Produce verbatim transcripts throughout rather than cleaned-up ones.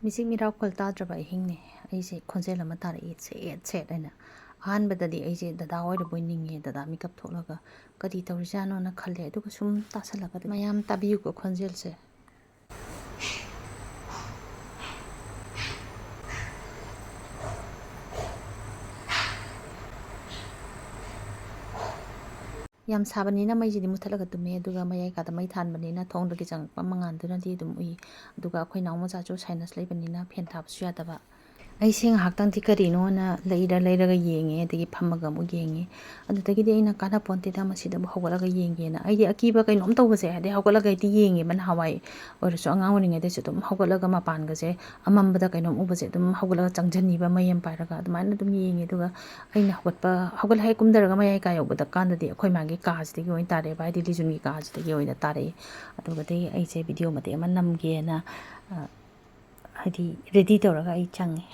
ꯃꯤꯆꯤꯛ ꯃꯤꯔꯥꯎ ꯈꯣꯜ ꯇꯥꯗ꯭ꯔꯕ ꯑꯍꯤꯡꯅꯦ꯫ ꯑꯩꯁꯦ ꯈꯣꯟꯖꯦꯜ ꯑꯃ ꯇꯥꯔꯛꯏ, ꯁꯦꯠ ꯁꯦꯠ ꯍꯥꯏꯅ꯫ ꯑꯍꯥꯟꯕꯗꯗꯤ ꯑꯩꯁꯦ ꯗꯗꯥ ꯑꯣꯏꯔꯕꯣꯏ ꯅꯤꯡꯉꯦ, ꯗꯗꯥ ꯃꯤꯀꯞ ꯊꯣꯛꯂꯒ ꯀꯔꯤ ꯇꯧꯔꯤꯖꯥꯠꯅꯣꯅ ꯈꯜꯂꯦ꯫ ꯑꯗꯨꯒ ꯁꯨꯝ ꯇꯥꯁꯜꯂꯒꯗꯤ, ꯃꯌꯥꯝ ꯇꯥꯕꯤꯌꯨꯀꯣ ꯈꯣꯟꯖꯦꯜꯁꯦ꯫ ꯌꯥꯝ ꯁꯥꯕꯅꯤꯅ ꯃꯩꯁꯤꯗꯤ ꯃꯨꯠꯊꯠꯂꯒ ꯇꯨꯝꯃꯦ꯫ ꯑꯗꯨꯒ ꯃꯌꯥꯏ ꯀꯥꯗ ꯃꯩ ꯊꯥꯟꯕꯅꯤꯅ ꯊꯣꯡꯗꯒꯤ ꯆꯪꯉꯛꯄ ꯃꯉꯥꯜꯗꯨꯅꯗꯤ ꯑꯗꯨꯝ ꯎꯏ꯫ ꯑꯗꯨꯒ ꯑꯩꯈꯣꯏ ꯅꯥꯎ ꯃꯆꯥꯁꯨ sinus ꯂꯩꯕꯅꯤꯅ ꯐꯦꯟ ꯊꯥꯕꯁꯨ ꯌꯥꯗꯕ꯫ ꯑꯩꯁꯦ ꯉꯥꯏꯍꯥꯛꯇꯪꯗꯤ ꯀꯔꯤꯅꯣꯅ ꯂꯩꯔ ꯂꯩꯔꯒ ꯌꯦꯡꯉꯦ, ꯑꯗꯒꯤ ꯐꯝꯃꯒ ꯑꯃꯨꯛ ꯌꯦꯡꯉꯦ꯫ ꯑꯗꯨꯗꯒꯤꯗꯤ ꯑꯩꯅ ꯀꯥꯟꯅꯄꯣꯟꯇꯦꯗ ꯃꯁꯤꯗꯕꯨ ꯍꯧꯒꯠꯂꯒ ꯌꯦꯡꯒꯦꯅ꯫ ꯑꯩꯗꯤ ꯑꯀꯤꯕ ꯀꯩꯅꯣꯝ ꯇꯧꯕꯁꯦ, ꯍꯥꯏꯗꯤ ꯍꯧꯒꯠꯂꯒ ꯍꯦꯛꯇ ꯌꯦꯡꯉꯦꯕ꯫ ꯅꯍꯥꯟꯋꯥꯏ ꯑꯣꯏꯔꯁꯨ, ꯑꯉꯥꯡ ꯑꯣꯏꯔꯤꯉꯩꯗꯁꯨ ꯑꯗꯨꯝ ꯍꯧꯒꯠꯂꯒ ꯃꯄꯥꯟꯒꯁꯦ, ꯑꯃꯝꯕꯗ ꯀꯩꯅꯣꯝ ꯎꯕꯁꯦ ꯑꯗꯨꯝ ꯍꯧꯒꯠꯂꯒ ꯆꯪꯁꯤꯟꯈꯤꯕ, ꯃꯩ ꯑꯃ ꯄꯥꯏꯔꯒ ꯑꯗꯨꯃꯥꯏꯅ ꯑꯗꯨꯝ ꯌꯦꯡꯉꯦ꯫ ꯑꯗꯨꯒ ꯑꯩꯅ ꯍꯧꯒꯠꯄ, ꯍꯧꯒꯠꯂ ꯍꯦꯛ ꯀꯨꯝꯊꯔꯒ ꯃꯌꯥꯏ ꯀꯥ ꯌꯧꯕꯗ ꯀꯥꯟꯗꯗꯤ ꯑꯩꯈꯣꯏ ꯃꯥꯒꯤ ꯀꯥꯁꯤꯗꯒꯤ ꯑꯣꯏꯅ ꯇꯥꯔꯛꯑꯦꯕ, ꯍꯥꯏꯗꯤ ꯂꯤꯖꯨꯟꯒꯤ ꯀꯥꯁꯤꯗꯒꯤ ꯑꯣꯏꯅ ꯇꯥꯔꯛꯑꯦ꯫ ꯑꯗꯨꯒꯗꯤ ꯑꯩꯁꯦ video ꯃꯇꯦꯛ ꯑꯃ ꯅꯝꯒꯦꯅ, ꯑ, ꯍꯥꯏꯗꯤ ready ꯇꯧꯔꯒ ꯑꯩ ꯆꯪꯉꯦ꯫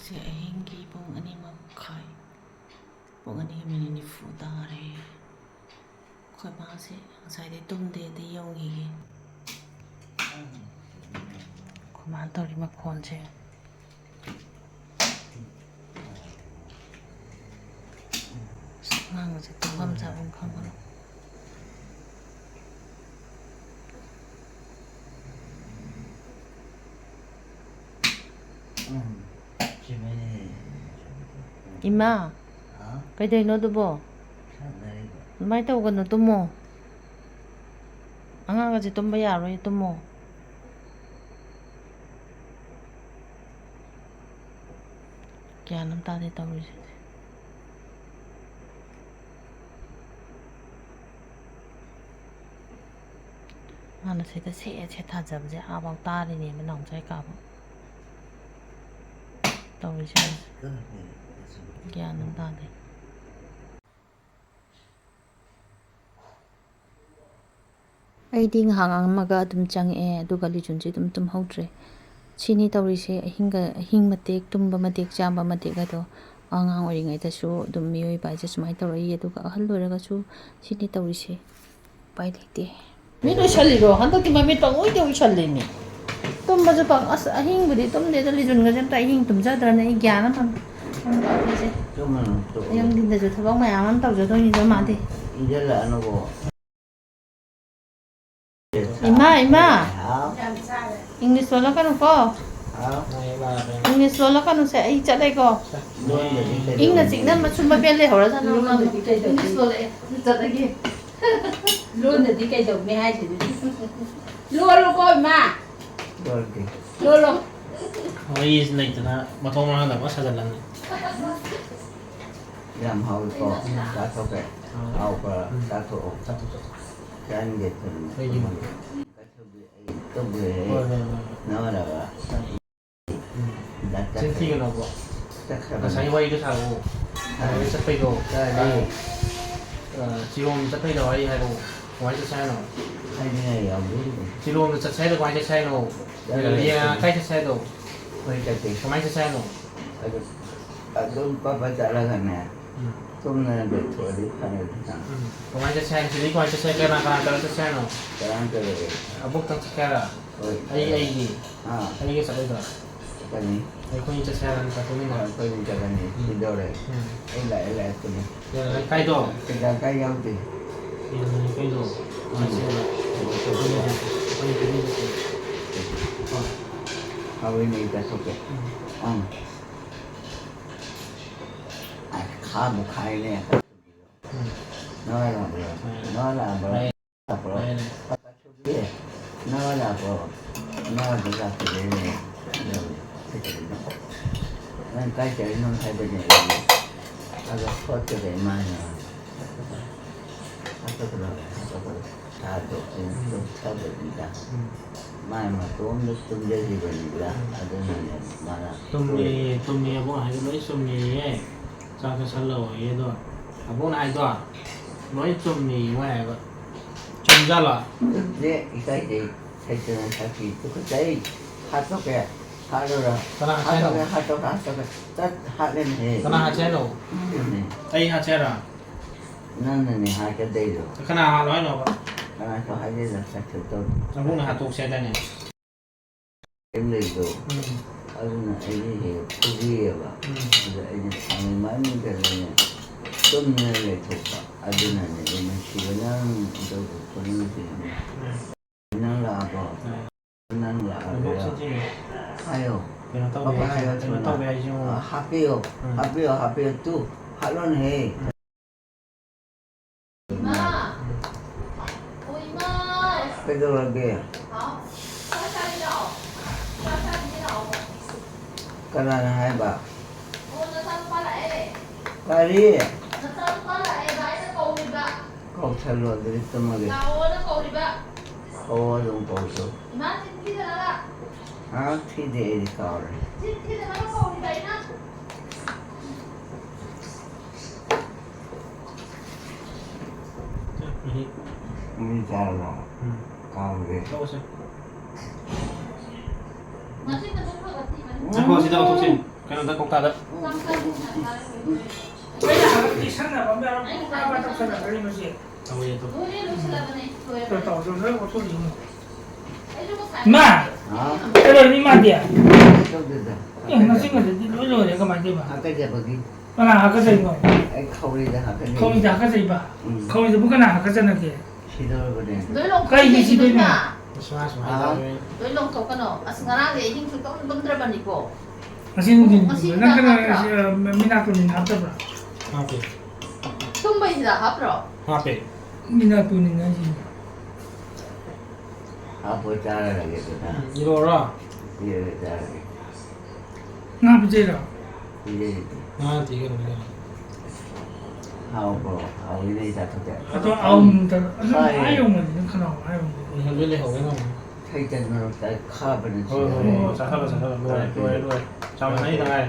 ꯁꯦ ꯑꯍꯤꯡꯒꯤ ꯄꯨꯡ ꯑꯅꯤ ꯃꯈꯥꯏ, ꯄꯨꯡ ꯑꯅꯤꯒ minute ꯅꯤꯐꯨ ꯇꯥꯔꯦ꯫ ꯑꯩꯈꯣꯏ ꯃꯥꯁꯦ ꯉꯁꯥꯏꯗꯩ ꯇꯨꯝꯗꯦ, ꯑꯗꯩ ꯌꯧꯈꯤꯒꯦ꯫ ꯑꯩꯈꯣꯏ ꯃꯥꯅ ꯇꯧꯔꯤ ꯃꯈꯣꯟꯁꯦ꯫ ꯑꯁ, ꯑꯉꯥꯡꯒꯁꯦ ꯇꯨꯝꯐꯝ ꯆꯥꯐꯝ ꯈꯪꯉꯔꯣꯏ꯫ ꯏꯃꯥ, ꯀꯩꯗꯧꯅꯣ ꯑꯗꯨꯕꯣ? ꯑꯗꯨꯃꯥꯏꯅ ꯇꯧꯒꯅꯨ, ꯇꯨꯝꯃꯣ꯫ ꯑꯉꯥꯡꯒꯁꯦ ꯇꯨꯝꯕ ꯌꯥꯔꯣꯏ, ꯇꯨꯝꯃꯣ꯫ ꯒ꯭ꯌꯥꯟ ꯑꯃ ꯇꯥꯗꯦ ꯇꯧꯔꯤꯁꯦ꯫ ꯃꯥꯅ ꯁꯤꯗ ꯁꯦꯠ ꯁꯦꯠ ꯊꯥꯖꯕꯁꯦ ꯑꯥꯐꯥꯎ ꯇꯥꯔꯤꯅꯦꯕ, ꯅꯥꯎꯆꯥ ꯀꯥꯕ ꯇꯧꯔꯤꯁꯦ꯫ ꯒ꯭ꯌꯥꯟ ꯑꯃ ꯇꯥꯗꯦ꯫ ꯑꯩꯗꯤ ꯉꯥꯏꯍꯥꯛ ꯑꯃꯒ ꯑꯗꯨꯝ ꯆꯪꯉꯛꯑꯦ, ꯑꯗꯨꯒ ꯂꯤꯖꯨꯟꯁꯦ ꯑꯗꯨꯝ ꯇꯨꯝꯍꯧꯗ꯭ꯔꯦ꯫ ꯁꯤꯅꯤ ꯇꯧꯔꯤꯁꯦ, ꯑꯍꯤꯡꯒ-, ꯑꯍꯤꯡ ꯃꯇꯦꯛ, ꯇꯨꯝꯕ ꯃꯇꯦꯛ, ꯆꯥꯕ ꯃꯇꯦꯛ ꯑꯗꯣ꯫ ꯑꯉꯥꯡ ꯑꯣꯏꯔꯤꯉꯩꯗꯁꯨ ꯑꯗꯨꯝ ꯃꯤꯑꯣꯏꯕ ꯍꯥꯏꯁꯦ ꯁꯨꯃꯥꯏꯅ ꯇꯧꯔꯛꯏ, ꯑꯗꯨꯒ ꯑꯍꯜ ꯑꯣꯏꯔꯒꯁꯨ ꯁꯤꯅꯤ ꯇꯧꯔꯤꯁꯦ꯫ ꯎꯄꯥꯏ ꯂꯩꯇꯦ꯫ ꯃꯤꯠ ꯎꯏꯁꯜꯂꯤꯔꯣ? ꯍꯟꯗꯛꯇꯤ ꯃꯃꯤꯠ ꯄꯪꯎꯏꯗ ꯎꯏꯁꯜꯂꯤꯅꯦ꯫ ꯇꯨꯝꯕꯁꯨ ꯄꯪ-, ꯑꯁ, ꯑꯍꯤꯡꯕꯨꯗꯤ ꯇꯨꯝꯗꯦꯗ, ꯂꯤꯖꯨꯟꯒꯁꯦ ꯑꯝꯇ ꯑꯍꯤꯡ ꯇꯨꯝꯖꯗ꯭ꯔꯅꯦ, ꯑꯩ ꯒ꯭ꯌꯥꯟ ꯑꯃ ꯐꯪꯗꯦ꯫ ꯇꯨꯝꯃꯅꯨ, ꯇꯨꯝꯃꯅꯨ꯫ ꯍꯌꯦꯡ ꯗꯤꯟꯗꯁꯨ ꯊꯕꯛ ꯃꯌꯥꯝ ꯑꯃ ꯇꯧꯖꯗꯣꯏꯅꯤꯗꯣ ꯃꯥꯗꯤ꯫ ꯏꯟꯖꯜꯂꯛꯑꯅꯨꯀꯣ꯫ ꯏꯃꯥ, ꯏꯃꯥ꯫ ꯍꯥꯎ꯫ ꯏꯪꯂꯤꯁ ꯂꯣꯜꯂꯛꯀꯅꯨꯀꯣ꯫ ꯍꯥꯎ꯫ ꯏꯪꯂꯤꯁ ꯂꯣꯜꯂꯛꯀꯅꯨꯁꯦ, ꯑꯩ ꯆꯠꯂꯦꯀꯣ꯫ ꯂꯣꯟꯗꯗꯤ ꯀꯩꯗꯧꯅꯤ? ꯏꯪꯅ ꯆꯤꯛꯅ ꯃꯆꯨꯝ ꯃꯕꯦꯟ ꯂꯩꯍꯧꯔꯖꯥꯠꯅꯣ꯫ ꯂꯣꯟꯗꯗꯤ ꯀꯩꯗꯧꯅꯤ? ꯏꯪꯂꯤꯁ ꯂꯣꯜꯂꯛꯑꯦ꯫ ꯆꯠꯂꯒꯦ꯫ ꯂꯣꯟꯗꯗꯤ ꯀꯩꯗꯧꯅꯤ ꯍꯥꯏꯁꯤꯗꯤ? ꯂꯣꯜꯂꯨꯀꯣ, ꯏꯃꯥ꯫ ꯂꯣꯜꯒꯦ꯫ ꯂꯣꯜꯂꯣ꯫ ꯋꯥꯔꯤ ꯂꯩꯇꯅ ꯃꯊꯣꯡ ꯃꯔꯥꯡ ꯈꯪꯗꯕ ꯁꯥꯖꯜꯂꯝꯃꯤ꯫ ꯌꯥꯝ ꯍꯥꯎꯏꯀꯣ꯫ ꯆꯥꯊꯣꯛꯈ꯭ꯔꯦ꯫ ꯎꯝ꯫ ꯍꯥꯎꯕ ꯎꯝ꯫ ꯆꯥꯊꯣꯛꯑꯣ꯫ ꯆꯥꯊꯣꯛ ꯆꯥꯊꯣꯛ꯫ ꯆꯥꯅꯤꯡꯗꯦ ꯊꯨꯅ꯫ ꯀꯩꯒꯤꯅꯣ? ꯇꯨꯝꯃꯒꯦ꯫ ꯍꯣꯏ, ꯍꯣꯏ, ꯍꯣꯏ꯫ ꯅꯪꯉꯣꯟꯗꯒ ꯎꯝ꯫ ꯗꯥꯛꯇꯔ ꯆꯤꯟ ꯊꯤꯒꯅꯣꯀꯣ꯫ ꯆꯠꯈ꯭ꯔꯕꯅꯦ꯫ ꯉꯁꯥꯏ ꯋꯥꯔꯤꯗꯣ ꯁꯥꯔꯛꯑꯣ꯫ ꯀꯥꯏꯗ? ꯉꯁꯥꯏ ꯆꯠꯄꯩꯗꯣ꯫ ꯀꯥꯏꯗ? ꯑ, ꯑ, ꯆꯤꯔꯣꯝ ꯆꯠꯄꯩꯗꯣ ꯋꯥꯔꯤ ꯍꯥꯏꯔꯛꯑꯣ꯫ ꯀꯃꯥꯏꯅ ꯆꯠꯁꯦ ꯍꯥꯏꯅꯣ? ꯍꯥꯏꯅꯤꯡꯉꯥꯏ ꯌꯥꯎꯗꯦ꯫ ꯆꯤꯔꯣꯝꯗ ꯆꯠꯁꯦ ꯍꯥꯏꯅꯣ, ꯀꯃꯥꯏꯅ ꯆꯠꯁꯦ ꯍꯥꯏꯅꯣ? ꯆꯠꯂꯣꯏ꯫ ꯌꯦꯡꯉ ꯀꯥꯏ ꯆꯠꯁꯦ ꯍꯥꯏꯅꯣ? ꯍꯣꯏ, ꯆꯠꯁꯦ꯫ ꯀꯃꯥꯏꯅ ꯆꯠꯁꯦ ꯍꯥꯏꯅꯣ? ꯑꯗꯨ, ꯑꯗꯨꯝ ꯄꯠ ꯄꯠ ꯆꯠꯂꯒꯅꯦ, ꯎꯝ꯫ ꯇꯨꯝꯗꯅ ꯂꯩꯊꯣꯛꯑꯗꯤ ꯐꯔꯦꯗꯅ꯫ ꯎꯝ꯫ ꯀꯃꯥꯏꯅ ꯆꯠꯁꯦ ꯍꯥꯏꯅꯣ? ꯁꯤꯗꯩ ꯀꯃꯥꯏꯅ ꯆꯠꯁꯦ? ꯀꯅꯥ ꯀꯅꯥ ꯇꯧꯔ ꯆꯠꯁꯦ ꯍꯥꯏꯅꯣ? ꯀꯅꯥꯝ ꯆꯠꯂꯣꯏ꯫ ꯑꯕꯣꯛꯇꯪ ꯆꯠꯁꯦ ꯍꯥꯏꯔꯣ? ꯍꯣꯏ꯫ ꯑꯩ, ꯑꯩꯒꯤ꯫ ꯑꯥ꯫ ꯑꯩꯒ ꯆꯠꯂꯣꯏꯗ꯭ꯔꯣ? ꯆꯠꯀꯅꯤ꯫ ꯑꯩꯈꯣꯏꯅꯤ ꯆꯠꯁꯦ ꯍꯥꯏꯔꯣ, ꯅꯠꯇ꯭ꯔ ꯇꯨꯃꯤꯟꯅ? ꯍꯣꯏ, ꯑꯩꯈꯣꯏꯅꯤ ꯆꯠꯀꯅꯤ꯫ ꯎꯝ꯫ ꯁꯤꯗꯧꯔꯦ꯫ ꯎꯝ꯫ ꯑꯩ ꯂꯥꯛꯑꯦ, ꯂꯥꯛꯑꯦ ꯇꯨꯃꯤꯟ꯫ ꯌꯥꯔꯦ, ꯀꯥꯏꯗꯣ? ꯀꯩꯀꯥ ꯀꯥꯏ ꯌꯥꯎꯗꯦ꯫ ꯌꯥꯔꯦ, ꯀꯥꯏꯗꯣ? ꯎꯝ꯫ ꯆꯠꯁꯦ ꯍꯥꯏꯔꯣ? ꯍꯣꯏ, ꯆꯠꯁꯦ꯫ ꯑꯩꯈꯣꯏꯅꯤ ꯆꯠꯁꯦ꯫ ꯍꯣꯏ꯫ ꯍꯥꯎꯋꯤꯅꯦ, ꯆꯥꯊꯣꯛꯀꯦ꯫ ꯎꯝ꯫ ꯎꯝ꯫ ꯑꯁ, ꯈꯥꯕꯨ ꯈꯥꯏꯅꯦ꯫ ꯎꯝ꯫ ꯅꯋꯥ ꯂꯥꯛꯄ꯭ꯔꯣ? ꯎꯝ꯫ ꯅꯋꯥ ꯂꯥꯛꯄ꯭ꯔꯣ? ꯂꯥꯛꯑꯦ꯫ ꯂꯥꯛꯄ꯭ꯔꯣ? ꯂꯥꯛꯑꯦ꯫ ꯅꯋꯥ ꯂꯥꯛꯄ꯭ꯔꯣ? ꯅꯋꯥꯗꯤ ꯂꯥꯛꯇ꯭ꯔꯦꯅꯦ꯫ ꯅꯪ ꯀꯥꯏ ꯆꯠꯂꯤꯅꯣ ꯍꯥꯏꯕꯅꯦ ꯑꯩꯗꯤ꯫ ꯑꯗꯣ ꯈꯣꯠꯇ꯭ꯔꯦ ꯃꯥꯅ꯫ ꯍꯥꯠꯇꯣꯛꯀꯗꯧꯔꯦ, ꯍꯥꯠꯇꯣꯛꯀꯗꯧꯔꯦ꯫ ꯁꯥꯗꯣ ꯑꯩꯅ ꯎꯝ꯫ ꯇꯨꯝꯊꯕꯅꯤꯗ꯫ ꯎꯝ꯫ ꯃꯥꯏ ꯃꯇꯣꯝꯗ ꯇꯨꯝꯖꯈꯤꯕꯅꯤꯗ꯫ ꯎꯝ꯫ ꯑꯗꯨꯅꯅꯦ ꯃꯥꯅ ꯇꯨꯝꯃꯦꯌꯦ, ꯇꯨꯝꯃꯦ, ꯑꯕꯣꯛꯅ ꯍꯥꯏꯗꯣ ꯂꯣꯏ ꯆꯨꯝꯃꯦꯌꯦ꯫ ꯆꯥꯛ ꯆꯥꯁꯜꯂꯛꯑꯣꯌꯦ ꯑꯗꯣ꯫ ꯑꯕꯣꯛꯅ ꯍꯥꯏꯗꯣ ꯂꯣꯏ ꯆꯨꯝꯃꯦꯌꯦ ꯃꯣꯏ ꯍꯥꯏꯕ꯫ ꯆꯨꯝꯖꯥꯠꯂꯣ? ꯆꯨꯝꯗꯦ, ꯏꯀꯥꯏꯖꯩ꯫ ꯍꯩꯇꯅ ꯁꯥꯊꯤ꯫ ꯇꯨꯀꯠꯆꯩ꯫ ꯍꯥꯠꯇꯣꯛꯀꯦ꯫ ꯍꯥꯠꯂꯨꯔꯣ꯫ ꯀꯅꯥ ꯍꯥꯠꯁꯦ ꯍꯥꯏꯅꯣ? ꯍꯥꯠꯇꯣꯛꯀꯦ, ꯍꯥꯠꯇꯣꯛꯀꯦ, ꯍꯥꯠꯇꯣꯛꯀꯦ꯫ ꯆꯠ, ꯍꯥꯠꯂꯦꯅꯦꯍꯦ꯫ ꯀꯅꯥ ꯍꯥꯠꯁꯦ ꯍꯥꯏꯅꯣ? ꯅꯪꯅꯅꯦ꯫ ꯑꯩ ꯍꯥꯠꯁꯦ ꯍꯥꯏꯔꯣ? ꯅꯪꯅꯅꯦ ꯍꯥꯠꯀꯗꯣꯏꯗꯣ꯫ ꯀꯅꯥ ꯍꯥꯠꯂꯣ ꯍꯥꯏꯅꯣꯕ? ꯀꯅꯥꯁꯨ ꯍꯥꯠꯂꯦꯗ, ꯁꯥꯊꯤ ꯇꯧ꯫ ꯑꯕꯣꯛꯅ ꯍꯥꯠꯇꯣꯛꯁꯦ ꯍꯥꯏꯗꯥꯏꯅꯦ? ꯂꯩꯕꯗꯣ꯫ ꯎꯝ꯫ ꯑꯗꯨꯅ ꯑꯩꯗꯤ ꯍꯦꯛ ꯐꯨꯕꯤꯌꯦꯕ꯫ ꯎꯝ꯫ ꯑꯗꯨꯗ ꯑꯩꯅ ꯁꯥꯡꯂꯤꯃꯟꯒꯤꯗꯅꯅꯦ ꯇꯨꯝꯗꯅ ꯂꯩꯊꯣꯛꯄ꯫ ꯑꯗꯨꯅꯅꯦ ꯑꯩ ꯅꯨꯡꯁꯤꯕ ꯅꯪ ꯑꯝꯇ ꯐꯨꯅꯤꯡꯗꯦ꯫ ꯎꯝ꯫ ꯅꯪ ꯂꯥꯛꯑꯕꯣ? ꯎꯝ꯫ ꯅꯪ ꯂꯥꯛꯑꯕꯣ? ꯍꯥꯏꯌꯣ꯫ ꯀꯩꯅꯣ ꯇꯧꯕ ꯄꯥꯄꯥ ꯍꯥꯏꯁꯦ, ꯍꯥꯏꯌꯣ ꯀꯩꯅꯣ ꯊꯨꯅ꯫ ꯇꯧꯕ ꯍꯥꯏꯁꯦ ꯌꯦꯡꯉꯣ꯫ ꯑ, ꯍꯥꯞꯄꯤꯌꯣ꯫ ꯎꯝ꯫ ꯍꯥꯞꯄꯤꯌꯣ, ꯍꯥꯞꯄꯤꯌꯣ꯫ ꯇꯨ, ꯍꯥꯠꯂꯣꯅꯦꯍꯦ꯫ ꯏꯃꯥ! ꯎꯝ꯫ ꯑꯣ, ꯏꯃꯥ! ꯀꯩꯗꯧꯔꯒꯦ? ꯍꯥꯎ꯫ ꯆꯥꯛ ꯆꯥꯁꯤ ꯂꯥꯛꯑꯣ꯫ ꯆꯥꯛ ꯆꯥꯁꯤ ꯂꯥꯛꯑꯣ꯫ ꯀꯅꯥꯅ ꯍꯥꯏꯕ? ꯑꯣ, ꯅꯆꯥꯅꯨꯄꯥ ꯂꯥꯛꯑꯦ꯫ ꯀꯔꯤ? ꯅꯆꯥꯅꯨꯄꯥ ꯂꯥꯛꯑꯦꯕ, ꯑꯩꯅ ꯀꯧꯔꯤꯕ꯫ ꯀꯧꯁꯜꯂꯣ, ꯑꯗꯨꯗꯤ ꯇꯨꯝꯃꯒꯦ꯫ ꯂꯥꯛꯑꯣꯅ ꯀꯧꯔꯤꯕ꯫ ꯀꯧ, ꯑꯗꯨꯝ ꯀꯧꯁꯨ꯫ ꯏꯃꯥ, ꯆꯤꯟ ꯊꯤꯗꯅꯕ꯫ ꯍꯥ? ꯊꯤꯗꯦ, ꯑꯩꯗꯤ ꯀꯥꯎꯔꯦ꯫ ꯆꯤꯟ ꯊꯤꯗꯅꯕ ꯀꯧꯔꯤꯕ ꯑꯩꯅ꯫ ꯃꯤ ꯆꯥꯔꯕꯣ? ꯎꯝ꯫ ꯀꯥꯎꯔꯦ꯫ ꯂꯧꯁꯦ꯫ ꯉꯥꯏꯈꯣ, ꯁꯤꯗ ꯂꯧꯊꯣꯛꯁꯦ꯫ ꯀꯩꯅꯣꯗ, ꯀꯧꯇꯥꯗ꯫ ꯑꯩꯅ ꯍꯥꯏꯕꯗꯤ ꯁꯪꯅꯕ ꯑꯃ ꯌꯥꯎꯔꯝꯃꯣ꯫ ꯄꯨꯔꯥ ꯑꯃ ꯇꯧꯁꯜꯂꯛꯀꯅꯤ ꯃꯁꯤ꯫ ꯇꯧꯔꯦ, ꯇꯧꯔꯦ꯫ ꯇꯧꯔꯦ, ꯇꯧꯔꯦ, ꯂꯣꯏ ꯑꯣꯠꯊꯣꯛꯑꯁꯤ ꯑꯃꯨꯛ꯫ ꯏꯃꯥ! ꯍꯥ? ꯀꯩꯗꯧꯔꯤꯅꯣ ꯏꯃꯥꯗꯤ? ꯇꯧꯗꯦꯗ꯫ ꯑꯦ, ꯉꯁꯤ ꯉꯁꯤꯗꯤ ꯂꯣꯏ ꯂꯣꯏꯔꯦ, ꯀꯃꯥꯏꯅ ꯇꯧꯕ? ꯍꯥꯀꯠꯆꯕꯒꯤ꯫ ꯀꯅꯥ ꯍꯥꯀꯠꯆꯩꯅꯣ? ꯑꯩ ꯈꯧꯔꯤꯗ ꯍꯥꯀꯠꯆꯩ꯫ ꯈꯧꯔꯤꯗ ꯍꯥꯀꯠꯆꯩꯕ? ꯎꯝ꯫ ꯈꯧꯔꯤꯗꯕꯨ ꯀꯅꯥ ꯍꯥꯀꯠꯆꯅꯒꯦ? ꯁꯤꯗꯧꯔꯕꯅꯦ꯫ ꯂꯣꯏ ꯂꯧꯊꯣꯛꯀꯦ ꯀꯩꯒꯤ ꯁꯤꯗꯣꯏꯅꯣ? ꯁꯤꯗꯣꯏꯅꯣ? ꯑꯁ, ꯃꯥ ꯁꯨꯃꯥꯏꯅ ꯍꯥ? ꯇꯧꯋꯦ꯫ ꯂꯣꯏ ꯂꯧꯊꯣꯛꯀꯅꯣ꯫ ꯑꯁ, ꯉꯔꯥꯡꯗꯤ ꯑꯍꯤꯡ ꯁꯨꯛꯇꯨꯝ ꯇꯨꯝꯗ꯭ꯔꯕꯅꯤꯀꯣ꯫ ꯉꯁꯤ ꯅꯨꯡꯊꯤꯟ ꯉꯁꯤ ꯅꯪ ꯍꯤꯗꯥꯛ ꯀꯩꯅꯣ, ꯍꯥꯞꯄ꯭ꯔꯣ? ꯑ, ꯃꯤꯅꯥꯇꯣꯅꯤꯟ ꯍꯥꯞꯇꯕ꯭ꯔꯥ? ꯍꯥꯞꯄꯦ꯫ ꯇꯨꯝꯕꯩ ꯍꯤꯗꯥꯛ ꯍꯥꯞꯄ꯭ꯔꯣ? ꯍꯥꯞꯄꯦ꯫ ꯃꯤꯅꯥꯇꯣꯅꯤꯟ ꯍꯥꯏꯁꯤꯅꯤ꯫ ꯍꯥꯞꯄꯣ, ꯆꯥꯔꯒꯦ ꯑꯗꯨꯅ꯫ ꯎꯝ, ꯏꯔꯣꯔꯣ? ꯏꯔꯒ ꯆꯥꯔꯒꯦ꯫ ꯉꯥ ꯄꯤꯖꯩꯔꯣ? ꯄꯤꯖꯩ꯫ ꯉꯥ ꯅꯠꯇꯦ, ꯀꯩꯅꯣꯅꯦ, ꯀꯩꯅꯣ꯫ ꯍꯥꯎꯕ꯭ꯔꯣ? ꯍꯥꯎꯋꯤꯅꯦ, ꯑꯩ ꯆꯥꯊꯣꯛꯀꯦ꯫ ꯑꯗꯣ ꯑꯥꯎ ꯃꯨꯟꯇ-, ꯑꯗꯨꯝ ꯈꯥꯏꯌꯦ꯫ ꯑꯥ ꯌꯧꯃꯜꯂꯤ, ꯅꯪ ꯈꯅꯥꯎ ꯑꯥ ꯌꯧꯃꯜꯂꯤ꯫ ꯎꯝ, ꯑꯗꯨ ꯂꯩꯍꯧꯋꯦ, ꯅꯪ꯫ ꯊꯩꯇꯟ ꯃꯔꯛꯇ ꯈꯥꯕꯅ ꯍꯣꯏ, ꯍꯣꯏ, ꯁꯤꯗꯧꯔꯦ꯫ ꯍꯣꯏ, ꯍꯣꯏ, ꯆꯥꯊꯠꯂꯣ, ꯆꯥꯊꯠꯂꯣ꯫ ꯂꯣꯏꯔꯦ, ꯂꯣꯏꯔꯦ, ꯂꯣꯏꯔꯦ꯫ ꯆꯥꯃꯟꯅꯩ ꯇꯉꯥꯏ꯫